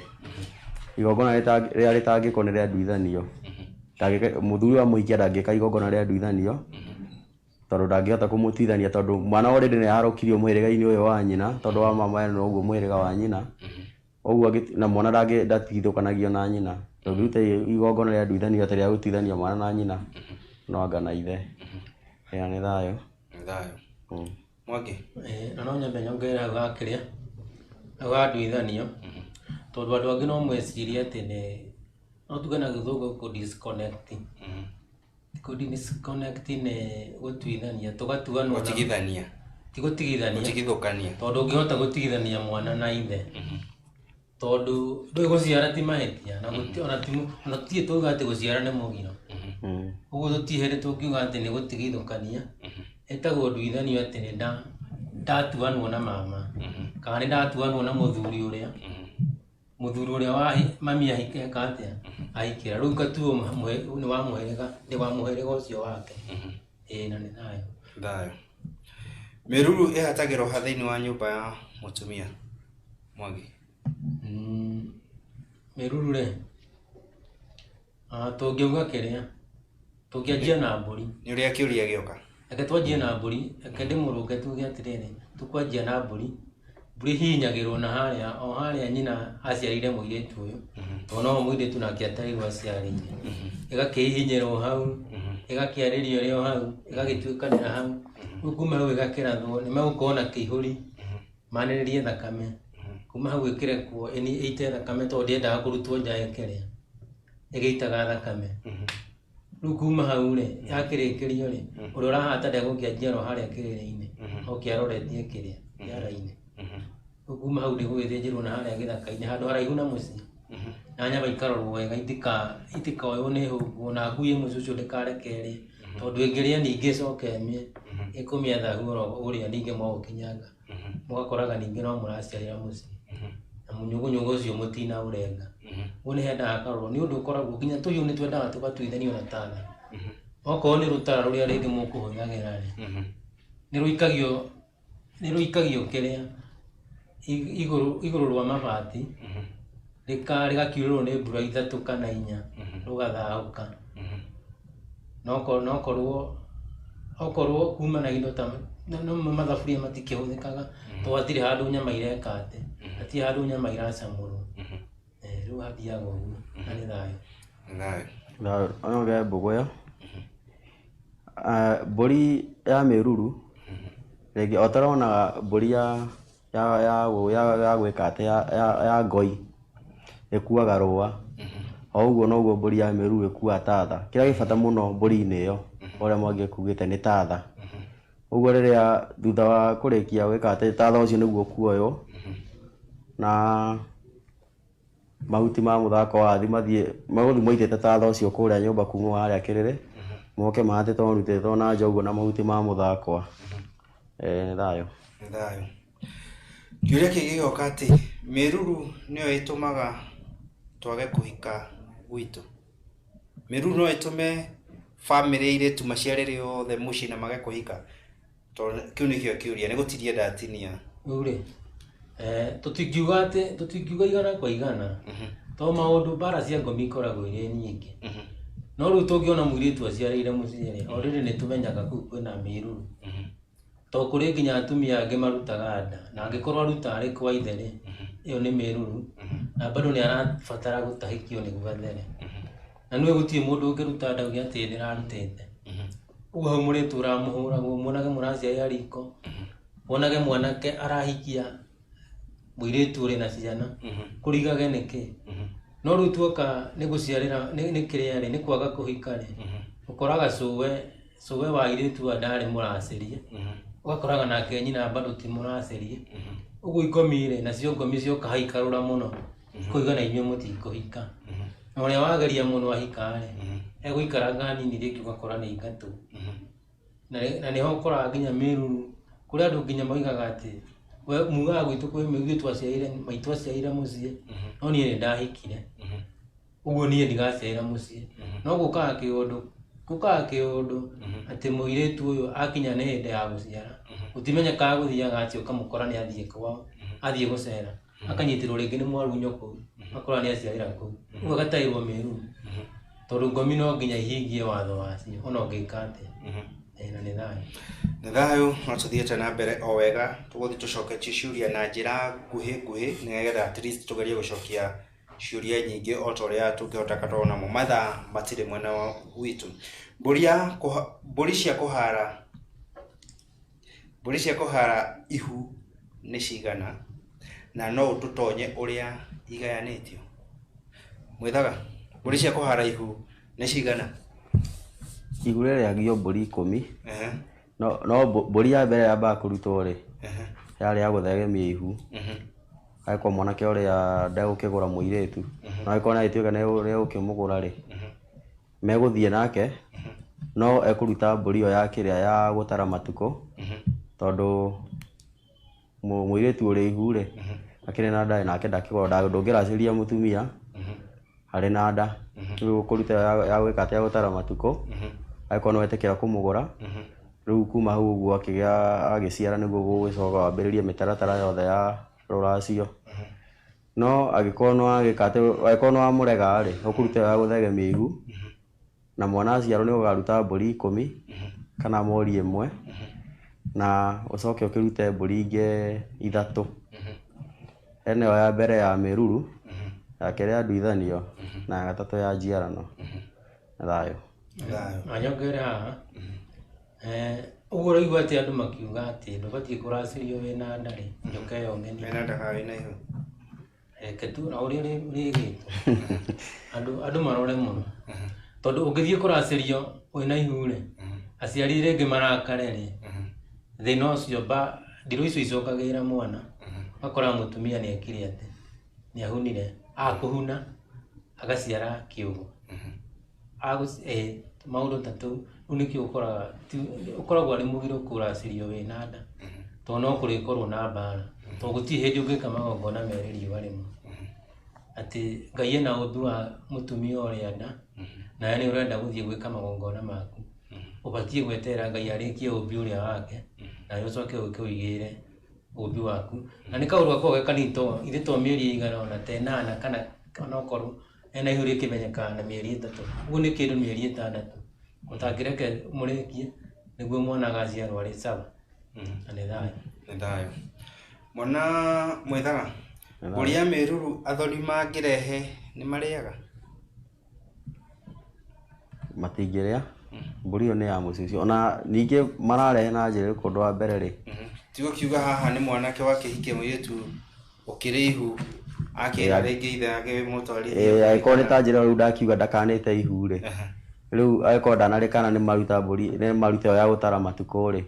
igongona rĩrĩa rĩtangĩkwo nĩ rĩa nduithanio. Mũthuri wa mũhikia ndangĩka igongona rĩa nduithanio, tondũ ndangĩhota kũmũtuithania, tondũ mwana already nĩ aharũkirio mũhĩrĩga-inĩ ũyũ wa nyina, tondũ wa mama noguo mũhĩrĩga wa nyina. Ũguo na mwana ndatigithũkanagio na nyina. Ndũngĩruta igongona rĩa nduithanio atĩ rĩa gũtuithania mwana na nyina, no anga na ithe. Ĩyo nĩ thayũ. Nĩ thayũ. Mwangi? Na no nyambe nyongerere hau hakĩrĩa, hau ha nduithanio, tondũ andũ angĩ no mecirie atĩ nĩ, no tuge na gĩthũngũ kũ disconnect. Kũ disconnect nĩ gũtuithania, tũgatuanwo na Gũtigithania. Ti gũtigithania. Gũtigithũkania. Tondũ ũngĩhota gũtigithania mwana na ithe, tondũ ndũĩ gũciara ti mahĩtia, na ona tũtirĩ twauga atĩ gũciara nĩ mũgiro. Ũguo tũtirĩ hĩndĩ tũngiuga atĩ nĩ gũtigithũkania, ĩtagwo nduithanio atĩ nĩ ndatuanwo na mama, kana nĩ ndatuanwo na mũthuri ũrĩa, mũthuri ũrĩa wa mami ahika atĩa, ahikĩra. Rĩu ngatuo nĩ wa mũhĩrĩga, nĩ wa mũhĩrĩga ũcio wake. Ĩĩ, na nĩ thayũ. Thayũ. Mĩruru ĩhatagĩrwo ha thĩinĩ wa nyũmba ya mũtumia? Mwangi? Mĩruru rĩ, tũngiuga kĩrĩa, tũngĩanjia na mbũri. Nĩ ũrĩa kĩũria gĩoka. Reke twanjie na mbũri, reke ndĩmũrũnge tuge atĩrĩrĩ, tũkwanjia na mbũri. Mbũri hihinyagĩrwo na harĩa, o harĩa nyina aciarĩire mũirĩtu ũyũ, tondũ no mũirĩtu nake atarĩirwo aciarĩire. Ĩgakĩhihinyĩrwo hau, ĩgakĩarĩrio ĩrĩ o hau, ĩgagĩtuĩkanĩra hau. Rĩu kuma hau ĩgakĩrathwo, nĩ megũkorwo na kĩihũri, manĩrĩrie thakame. Kuma hau ĩkĩrekwo, ĩite thakame tondũ ndĩendaga kũrutwo nja ĩkĩrĩa, ĩgĩitaga thakame. Rĩu kuma hau rĩ, yakĩrĩkĩrio rĩ, ũrĩa ũrahata ndegũkĩanjia oro harĩa kĩrĩrĩ-inĩ, oke aroretie kĩrĩa, kĩara-inĩ. Rĩu kuma hau ndĩgũgĩthĩnjĩrwo na harĩa gĩthaka-inĩ, handũ haraihu na mũciĩ. Na nyama ikarorwo wega, itikoywo nĩ hũngũ, na ngui ĩmwe ũcio ndĩkareke ĩrĩe, tondũ ĩngĩrĩa ningĩ ĩcoke ĩmĩe, ĩkũmĩa thahu oro ũrĩa ningĩ mwagũkinyanga. Mũgakoraga ningĩ no mũraciarĩra mũciĩ. Na mũnyũgũnyũgũ ũcio mũtinaũrenga. Ũguo nĩ hendaga hakarorwo, nĩ ũndũ ũkoragwo nginya tũhiũ nĩ twendaga tũgatuithanio na tana. Okorwo nĩ rũtara rũrĩa rĩngĩ mũkũhũthagĩra rĩ, nĩ rũikagio kĩrĩa igũrũ rwa mabati, rĩgakiurĩrwo nĩ mbura 3 kana 4, rũgathahũka. Nokorwo okorwo kuma na indo ta no mathaburia matikĩhũthĩkaga, tondũ hatirĩ handũ nyama ireka atĩ, hatirĩ handũ nyama iracamũrwo. Rĩu hathiaga ũguo na nĩ thayũ. Thayũ. Thayũ. Onge mbũgũ ĩyo. Mbũri ya mĩruru rĩngĩ o taronaga mbũri ya ya ya ya ya gwĩka atĩ ya ngoi ĩkuaga rũa, o ũguo noguo mbũri ya mĩruru ĩkuaga tatha. Kĩrĩa gĩ bata mũno mbũri-inĩ ĩyo ũrĩa Mwangi ekugĩte nĩ tatha. Ũguo rĩrĩa thutha wa kũrĩkia gwĩka atĩ tatha ũcio nĩguo ũkuoywo na mahuti ma mũthako wathi mathiĩ magũthiĩ maitĩte tatha ũcio kũrĩa nyũmba kuma harĩa kĩrĩrĩ, moke mahatĩtwo marutĩtwo na nja ũguo na mahuti ma mũthakwa. Nĩ thayũ. Nĩ thayũ. Kĩũria kĩngĩ gĩgoka atĩ mĩruru nĩyo ĩtũmaga twage kũhika gwitũ. Mĩruru no ĩtũme bamĩrĩ airĩtu maciarĩre othe mũciĩ na mage kũhika. Tondũ kĩu nĩkĩo kĩũria, nĩ gũtinia ndatinia. Rĩu rĩ, tũtingiuga atĩ tũtingiuga igana kwa igana, to maũndũ mbara cia ngomi ikoragwo irĩ nyingĩ. No rĩu tũngĩona mũirĩtu aciarĩire mũciĩ rĩ, o rĩrĩ nĩ tũmenyaga kũu kwĩna mĩruru. To kũrĩ nginya atumia angĩ marutaga nda, na angĩkorwo aruta arĩ kwa ithe rĩ, ĩyo nĩ mĩruru, na bado nĩ arabatara gũtahĩkio nĩguo athere. Na nĩwe gũtirĩ mũndũ ũngĩruta nda uge atĩ ndĩrarutĩte. Ũguo hau mũrĩtũraga mũhũragwo, muonage mũraciarĩra riko, wonage mwanake arahikia mũirĩtu ũrĩ na ciana, kũrigage nĩkĩ. No rĩu tuoka nĩ gũciarĩra nĩ kĩrĩa rĩ, nĩ kwaga kũhika rĩ, ũkoraga cũwe wa airĩtu aya ndarĩ mũracĩrie, ũgakoraga nake nyina bado ti mũracĩrie. Ũguo ngomi rĩ, nacio ngomi cioka haikarũra mũno, ikoiga na inyuĩ mũtikũhika. Na ũrĩa wageria mũno ahika rĩ, egũikaraga hanini rĩngĩ ũgakora nĩ aingatwo. Na nĩho ũkoraga nginya mĩruru, kũrĩ andũ nginya moigaga atĩ we mugaga gwitũ kwĩ ithuĩ twaciarire, maitũ aciarire mũciĩ, no niĩ nĩ ndahikire, ũguo niĩ ndigaciarĩra mũciĩ. No gũkaga kĩũndũ atĩ mũirĩtu ũyũ akinya nĩ hĩndĩ ya gũciara, gũtimenyekaga gũthiaga atĩa, ũkamũkora nĩ athiĩ kwao, athiĩ gũcera, akanyitĩrwo rĩngĩ nĩ mwarunyo kũu, akora nĩ aciarĩra kũu, ũguo agataĩrwo mĩruru, tondũ ngomi no nginya ihingie watho wacio ona ũngĩka atĩa. Na nĩ thayũ. Nĩ thayũ, no tũthiĩte na mbere o wega, tũgũthiĩ tũcoketie ciũria na njĩra nguhĩ nguhĩ nĩgetha at least tũgerie gũcokia ciũria nyingĩ o ta ũrĩa tũngĩhota tondũ namo mathaa matirĩ mwena witũ. Mbũri cia kũhara ihu nĩ cigana na no ũtũtonye ũrĩa igayanĩtio? Mwĩthaga, mbũri cia kũhara ihu nĩ cigana? Ihu rĩrĩagio mbũri 10. No mbũri ya mbere yambaga kũrutwo rĩ, yarĩ ya gũthegemia ihu. Agĩkorwo mwanake ũrĩa ndegũkĩgũra mũirĩtu, no angĩkorwo nĩ agĩtuĩka nĩ egũkĩmũgũra rĩ, megũthiĩ nake, no ekũruta mbũri ĩyo ya kĩrĩa ya gũtara matukũ, tondũ mũirĩtu ũrĩ ihu rĩ, akĩrĩ na nda nake ndakĩgũra, ndũngĩracĩria mũtumia arĩ na nda. Rĩu ũkũruta ya gwĩka atĩ ya gũtara matukũ, angĩkorwo nĩ wetĩkĩra kũmũgũra, rĩu kuma hau ũguo agĩciara nĩguo gũgĩcoka wambĩrĩrie mĩtaratara yothe ya rũracio. No angĩkorwo nĩ wagĩka atĩ, angĩkorwo nĩ wamũrega rĩ, ũkũruta ĩyo ya gũthegemia ihu, na mwana aciarwo nĩ ũkaruta mbũri 10 kana mori 1, na ũcoke ũkĩrute mbũri ingĩ 3. Hena ĩyo ya mbere ya mĩruru, ya kerĩ ya nduithanio, na ya gatatũ ya njiarano. Thayũ. Na nyongere haha, ũguo ũraigua atĩ andũ makiuga atĩ ndũbatiĩ kũracĩrio wĩna nda rĩ, njoka ĩyo ng'eni. Wĩna nda kana wĩna ihu? Reke tu na ũrĩa rĩgĩtwo. Andũ marore mũno. Tondũ ũngĩthiĩ kũracĩrio wĩna ihu rĩ, aciari rĩngĩ marakare rĩ, thĩna ũcio ndirũ icio icokagĩrĩra mwana. Ũgakora mũtumia nĩ ekire atĩ, nĩ ahunire, akũhuna, agaciara kĩũgũ. Maũndũ ta tũu, rĩu nĩkĩo ũkoraga, ũkoragwo arĩ mũgiro kũracĩrio wĩna nda, tondũ no kũrĩkorwo na mbara, tondũ gũtirĩ hĩndĩ ũngĩka magongona merĩ riũa rĩmwe. Atĩ Ngai ena ũmbi wa mũtumia ũrĩa nda, nawe nĩ ũrenda gũthiĩ gwĩka magongona maku. Ũbatiĩ gweterera Ngai arĩkie ũmbi ũrĩa wake, nawe ũcoke ũke ũigĩrĩre ũmbi waku. Na nĩ kaũndũ gakoragwo ge kanini to ithe to mĩeri ĩigana ũna ta ĩnana kana onokorwo ena ihu rĩkĩmenyekaga na mĩeri 3. Ũguo nĩ kĩndũ mĩeri 6 ũtangĩreke mũrĩkie nĩguo mwana agaciarwo arĩ sawa. Na nĩ thayũ. Nĩ thayũ. Mwana mwethaga mbũri ya mĩruru athoni mangĩrehe nĩ marĩaga? Matingĩrĩa mbũri ĩyo nĩ ya mũciĩ ũcio, ona ningĩ mararehe na njĩra ĩrĩkũ? Ũndũ wa mbere rĩ, tigo kiuga haha nĩ mwanake wakĩhikia mũirĩtu ũkĩrĩ ihu akĩra rĩngĩ ithe akĩmũtwarithia. Angĩkorwo nĩ ta njĩra rĩu ndakiuga ndakanĩte ihu rĩ, rĩu angĩkorwo ndanarĩ kana nĩ maruta mbũri, nĩ maruta ĩyo ya gũtara matukũ rĩ,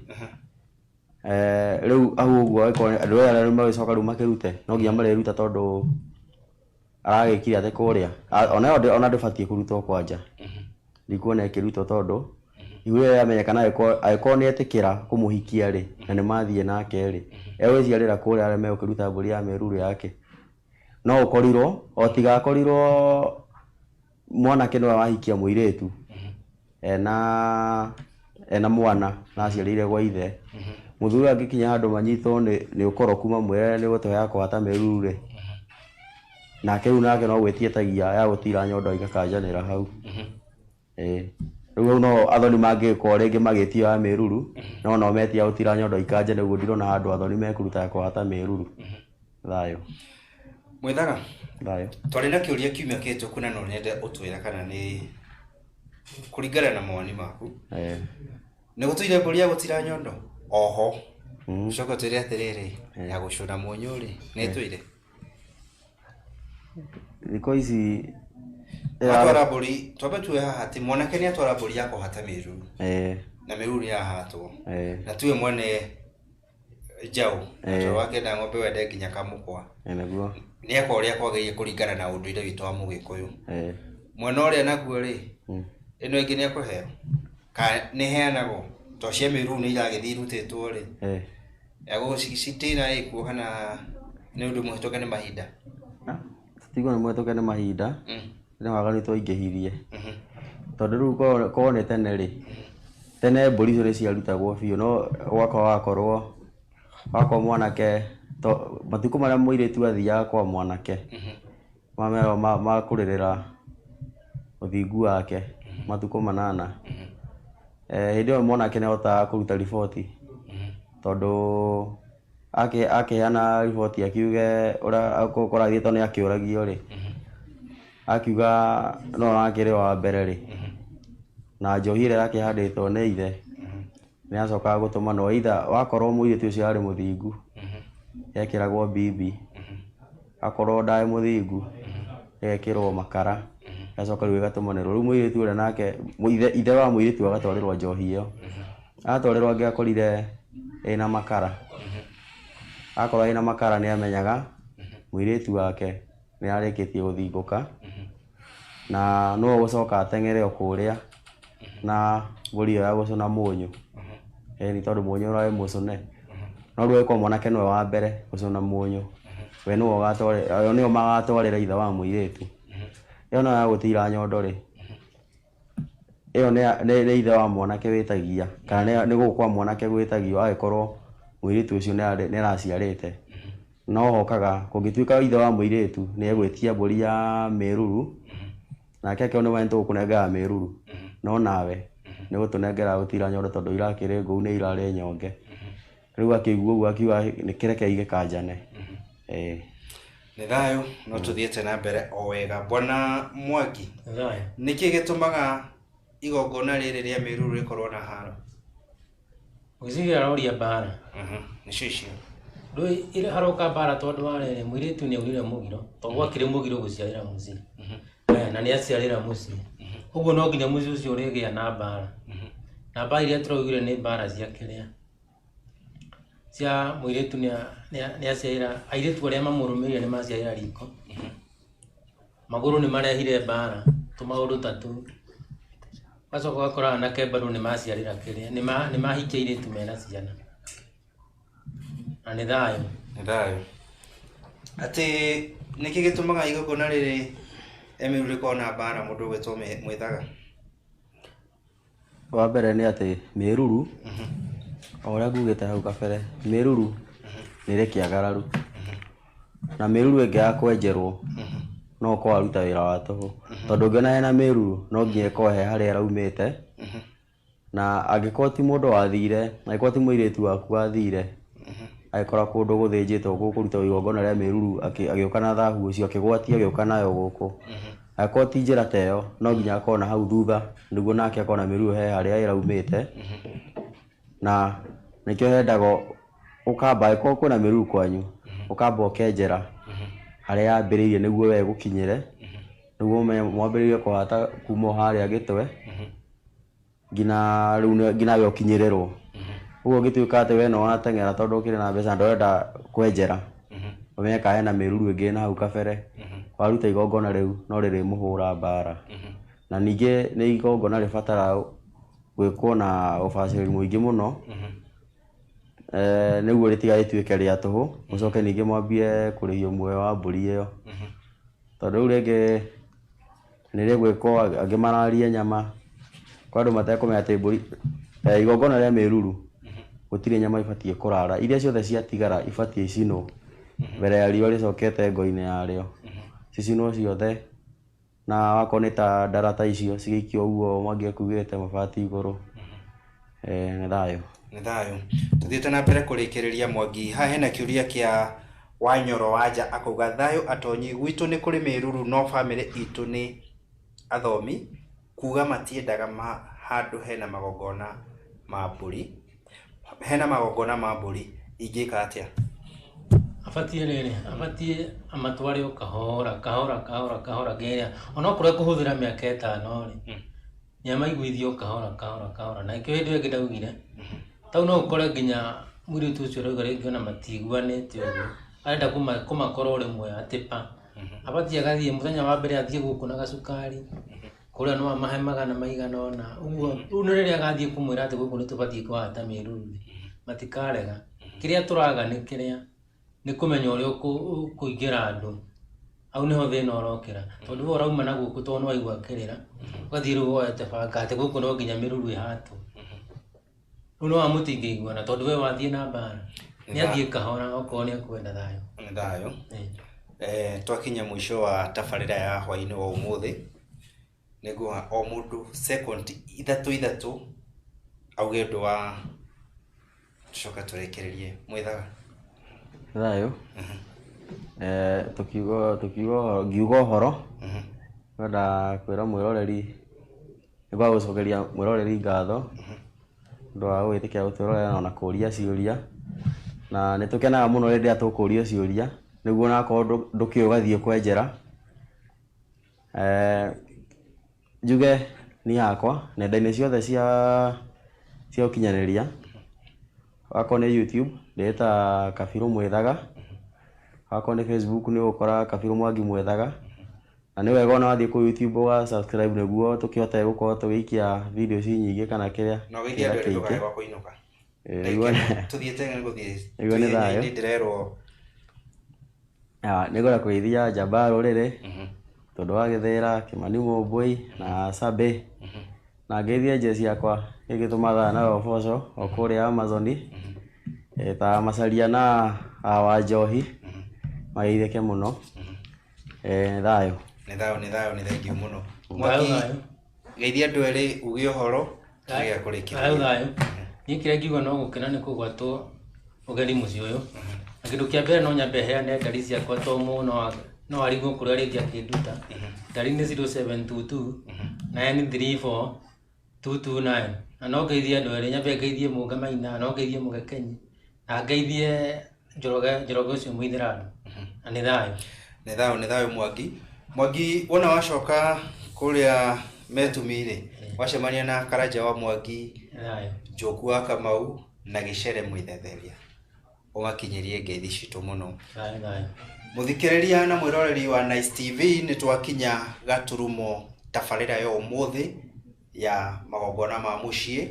rĩu hau ũguo angĩkorwo andũ aya rĩu magĩcoka rĩu makĩrute, no nginya marĩruta tondũ aragĩkire atĩ kũrĩa ona ĩyo ona ndĩbatiĩ kũrutwo kwanja, ndikuona ĩkĩrutwo tondũ ihu rĩrĩa rĩamenyekana angĩkorwo nĩ etĩkĩra kũmũhikia rĩ, na nĩ mathiĩ nake rĩ, egwĩciarĩra kũrĩa arĩa megũkĩruta mbũri ya mĩruru yake. No ũkorirwo o tiga akorirwo mwanake nĩwe wahikia mũirĩtu ena mwana na aciarĩire gwa ithe, mũthuri angĩkinya handũ manyitwo nĩ ũkoroku mamwĩre nĩ gũtũhe kũhata mĩruru rĩ, nake rĩu nake no gwĩtietagia ya gũtira nyondo igakanjanĩra hau. Rĩu hau no athoni mangĩkorwo rĩngĩ magĩtio ya mĩruru, no no metia gũtira nyondo ikanje, nĩguo ndirona handũ athoni mekũruta ya kũhata mĩruru. Thayũ. Mwethaga. Thayũ. Twarĩ na kĩũria kiumia kĩhĩtũku na no nyende ũtwĩre kana nĩ kũringana na mawoni maku. Nĩ gũtũire mbũri ya gũtira nyondo? Oho. Ũcoke ũtwĩre atĩrĩrĩ, ya gũcũna mũnyũ rĩ, nĩ ĩtũire? Thikũ ici atwara mbũri, twambe tuwe haha atĩ mwanake nĩ atwara mbũri ya kũhata mĩruru. Na mĩruru nĩ yahatwo. Na tuwe mwene njaũ. Tondũ wakĩenda ng'ombe wende nginya kamũkwa. Nĩguo. Nĩ eka ũrĩa kwagĩrĩire kũringana na ũndũire witũ wa Mũgĩkũyũ. Mwena ũrĩa naguo rĩ, ĩno ĩngĩ nĩ ekũheo? Kana nĩ ĩheanagwo? To cia mĩruru nĩ iragĩthiĩ irutĩtwo rĩ. Ya gũcitina ĩkuo kana nĩ ũndũ mũhĩtũke nĩ mahinda? Tiguo nĩ mũhĩtũke nĩ mahinda. Nĩ waganu twaingĩhirie. Tondũ rĩu korwo nĩ tene rĩ, tene mbũri icio nĩ ciarutagwo biũ, no gwakorwo wakorwo mwanake matukũ marĩa mũirĩtu athiaga kwa mwanake mamerwo makũrĩrĩra ũthingu wake matukũ 8. Hĩndĩ ĩyo mwanake nĩahotaga kũruta riboti tondũ akĩheana riboti akiuge ũrĩa kũrathiĩ tondũ nĩakĩũragio rĩ, akiuga no arakĩrĩ wa mbere rĩ, na njohi ĩrĩa yakĩhandĩtwo nĩ ithe nĩacokaga gũtũmanwo either wakorwo mũirĩtu ũcio arĩ mũthingu ekĩragwo bibi, akorwo ndarĩ mũthingu ekĩrwo makara, gacoka rĩu ĩgatũmanĩrwo. Rĩu mũirĩtu ũrĩa nake ithe wa mũirĩtu agatwarĩrwo njohi ĩyo, atwarĩrwo angĩakorire ĩna makara, akorwo ĩna makara nĩamenyaga mũirĩtu wake nĩarĩkĩtie gũthingũka na no gũcoka ateng'ere o kũrĩa na mbũri ĩyo ya gũcũna mũnyũ. Nĩ tondũ mũnyũ ũrarĩ mũcũne, no rĩu angĩkorwo mwanake nĩwe wa mbere gũcũna mũnyũ, we nĩwe ũgatwarĩra, nĩo magatwarĩra ithe wa mũirĩtu. Ĩyo nayo ya gũtira nyondo rĩ, ĩyo nĩ ithe wa mwanake wĩtagia, kana nĩ gũkũ kwa mwanake gwĩtagio angĩkorwo mũirĩtu ũcio nĩaraciarĩte. No hokaga kũngĩtuĩka ithe wa mũirĩtu nĩegwĩtia mbũri ya mĩruru, nake akĩona nĩ tũgũkũnengera mĩruru, no nawe nĩgũtũnengera gũtira nyondo tondũ irakĩrĩ ngũu nĩ irarĩ nyonge. Rĩu akĩigua ũguo akiuga nĩkĩreke igĩkanjane. Nĩ thayũ, no tũthiĩte na mbere o wega. Bwana Mwangi, nĩkĩ gĩtũmaga igongona rĩrĩ rĩa mĩruru rĩkorwo na haro? Ngwĩciria aroria mbara. Nĩcio icio. Rĩu ira haroka mbara tondũ wa rĩrĩ, mũirĩtu nĩaurire mũgiro, tondũ gwakĩrĩ mũgiro gũciarĩra mũciĩ. Na nĩaciarĩra mũciĩ. Ũguo no nginya mũciĩ ũcio ũrĩgĩa na mbara. Na mbara iria tũraugire nĩ mbara cia kĩrĩa, cia mũirĩtu nĩaciarĩra, airĩtu arĩa mamũrũmĩrĩire nĩmaciarĩra riko. Magũrũ nĩmarehire mbara, tũmaũndũ ta tũu. Ũgacoka ũgakora anake bado nĩmaciarĩra kĩrĩa, nĩmahikia airĩtu mena ciana. Na nĩ thayũ. Nĩ thayũ. Atĩ nĩkĩ gĩtũmaga igongona rĩrĩ Emiru rĩkorwo na mbara mũndũ ũgwĩtwo Mwĩthaga? Wa mbere nĩ atĩ mĩruru, o ũrĩa ngugĩte hau kabere, mĩruru nĩ ĩrĩ kĩagararu. Na mĩruru ĩngĩaga kwenjerwo no ũkorwo waruta wĩra wa tũhũ. Tondũ ũngĩona hena mĩruru no nginya ĩkorwo he harĩa ĩraumĩte. Na angĩkorwo ti mũndũ wathire, angĩkorwo ti mũirĩtu waku wathire, agĩkora kũndũ gũthĩnjĩtwo gũkũrutwo igongona rĩa mĩruru agĩũka na thahu ũcio, akĩgwatia agĩũka nayo gũkũ. Angĩkorwo ti njĩra ta ĩyo, no nginya akorwo na hau thutha nĩguo nake akorwo na mĩruru he harĩa ĩraumĩte. Na nĩkĩo hendaga ũkamba, angĩkorwo kwĩna mĩruru kwanyu, ũkamba ũkenjera harĩa yambĩrĩirie nĩguo we ĩgũkinyĩre, nĩguo ũmenye mwambĩrĩirie kũhata kuma o harĩa gĩtwe nginya rĩu nginya we ũkinyĩrĩrwo. Ũguo ũngĩtuĩka atĩ we no wateng'era tondũ ũkĩrĩ na mbeca na ndũrenda kwenjera, ũmenye kana hena mĩruru ĩngĩ na hau kabere, waruta igongona rĩu no rĩrĩmũhũra mbara. Na ningĩ nĩ igongona rĩbataraga gwĩkwo na ũbacĩrĩri mũingĩ mũno, nĩguo rĩtigagĩtuĩke rĩa tũhũ, mũcoke ningĩ mwambie kũrĩhio muoyo wa mbũri ĩyo. Tondũ rĩu rĩngĩ nĩ rĩgwĩkwo angĩ mararie nyama, kwa andũ matekũmenya atĩ mbũri, igongona rĩa mĩruru gũtirĩ nyama ibatiĩ kũrara, iria ciothe ciatigara ibatiĩ icinwo mbere ya riũa rĩcokete ngo-inĩ yarĩo, cicinwo ciothe. Na wakorwo nĩ ta ndara ta icio cigĩikio ũguo Mwangi ekugĩte mabati igũrũ. Nĩ thayũ. Nĩ thayũ. Tũthiĩte na mbere kũrĩkĩrĩria Mwangi, haha hena kĩũria kĩa Wanyoro Wanja akauga thayũ atonyi, gwitũ nĩ kũrĩ mĩruru no bamĩrĩ itũ nĩ athomi, kuga matiendaga handũ hena magongona ma mbũri, hena magongona ma mbũri, ingĩka atĩa? Abatiĩ rĩrĩ, abatiĩ amatware o kahora kahora kahora kahora nginya rĩrĩa onokorwo ekũhũthĩra mĩaka ĩtano rĩ, nĩ amaiguithie o kahora kahora kahora. Na nĩkĩo hĩndĩ ĩyo ĩngĩ ndaugire, tau no ũkore nginya mũirĩtu ũcio ũrauga rĩngĩ ona matiguanĩte ũguo, arenda kũmakora o rĩmwe atĩ pa. Abatiĩ agathiĩ mũthenya wa mbere athiĩ gũkũ na gacukari, kũrĩa no amahe magana maigana ũna, ũguo rĩu nĩ rĩrĩa agathiĩ kũmwĩra atĩ gũkũ nĩ tũbatiĩ kũhata mĩruru rĩ, matikarega. Kĩrĩa tũraga nĩ kĩrĩa, nĩ kũmenya ũrĩa ũkũingĩra andũ. Hau nĩho thĩna ũrokĩra, tondũ we ũrauma na gũkũ tondũ nĩ waigua kĩrĩra, ũgathiĩ rĩu woete banga atĩ gũkũ no nginya mĩruru ĩhatwo. Rĩu no mũtingĩiguana tondũ we wathiĩ na mbara. Nĩ athiĩ kahora okorwo nĩ ekwenda thayũ. Nĩ thayũ. Twakinya mũico wa tabarĩra ya hwaĩ-inĩ wa ũmũthĩ, nĩngũha o mũndũ second ithatũ ithatũ auge ũndũ wa tũcoke tũrĩkĩrĩrie. Mwĩthaga. Thayũ. Tũkiuga tũkiuga ngiuga ũhoro, ngwenda kwĩra mwĩroreri, nĩngwenda gũcokeria mwĩroreri ngatho nĩ ũndũ wa gũgĩtĩkĩra gũtwĩrorera na kũria ciũria. Na nĩ tũkenaga mũno rĩrĩa tũkũrio ciũria, nĩguo onakorwo ndũkĩũĩ ũgathiĩ kwenjera. Njuge niĩ hakwa nenda-inĩ ciothe cia ũkinyanĩria, wakorwo nĩ YouTube ndĩta Kabirũ Mwĩthaga, wakorwo nĩ Facebook nĩ ũgũkora Kabirũ Mwangi Mwĩthaga. Na nĩ wega ona wathiĩ kũu YouTube ũga subscribe nĩguo tũkĩhote gũkorwo tũgĩikia video ci nyingĩ kana kĩrĩa Na ũgeithie andũ erĩ ndũkae gwa kũinũka. Tũthiĩte gũthiĩ. Nĩguo nĩ thayũ. Ndĩrerwo. Nĩngwenda kũgeithia njamba ya rũrĩrĩ, tondũ wa Gĩthĩra, Kĩmani Mũmbũi na Sabĩ. Na ngeithie njeci yakwa ĩgĩtũmaga nayo ũboco o kũrĩa Amazon, ta Macaria na Wanjohi, mageithĩke mũno. Thayũ. Nĩ thayũ, nĩ thayũ, nĩ thengiũ mũno. Mwangi, geithia andũ erĩ uge ũhoro tũgĩe kũrĩkĩrĩria. Thayũ thayũ. Niĩ kĩrĩa ngiuga no gũkena nĩ kũgwatwo ũgeni mũciĩ ũyũ. Na kĩndũ kĩa mbere no nyambe heane ndari ciakwa to mũno no arigwo kũrĩa rĩngĩ akĩnduta. Ndari nĩ 0722 934 229. Na no ngeithie andũ erĩ, nyambe ngeithie Mũnga Maina, no ngeithie Mũgekenyi, na ngeithie Njoroge, Njoroge ũcio Mũithĩramu. Na nĩ thayũ. Nĩ thayũ, nĩ thayũ Mwangi. Mwangi, wona wacoka kũrĩa Metumi-rĩ, wacemania na Karanja wa Mwangi, Njoku wa Kamau na Gĩcere Mwĩthetheria, ũmakinyĩrie ngeithi citũ mũno. Thayũ thayũ. Mũthikĩrĩria na mwĩroreri wa Nice TV, nĩ twakinya gaturumo tabarĩra ya ũmũthĩ ya magongona ma mũciĩ.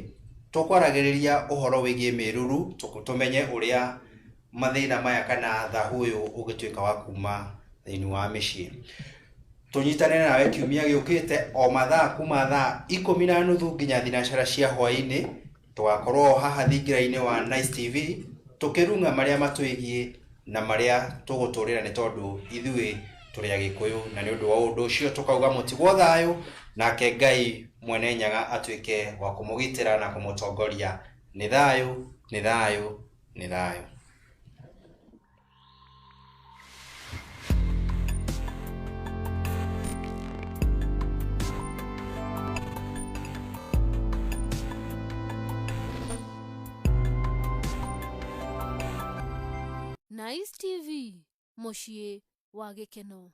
Tũkwaragĩrĩria ũhoro wĩgiĩ mĩruru, tũmenye ũrĩa Mathĩna maya kana thahu ũyũ ũgĩtuĩka wa kuma thĩinĩ wa mĩciĩ. Tũnyitanĩre nawe kiumia gĩũkĩte o mathaa kuma thaa 10:30 nginya thinacara cia hwaĩ-inĩ. Tũgakorwo haha thingira-inĩ wa Nice TV tũkĩrung'a marĩa matwĩgiĩ na marĩa tũgũtũrĩra, nĩ tondũ ithuĩ tũrĩ Agĩkũyũ, na nĩ ũndũ wa ũndũ ũcio tũkauga mũtigwo thayũ, nake Ngai mwene Nyaga atuĩke wa kũmũgitĩra na kũmũtongoria. Nĩ thayũ, nĩ thayũ, nĩ thayũ. Nice TV, mũciĩ wa gĩkeno.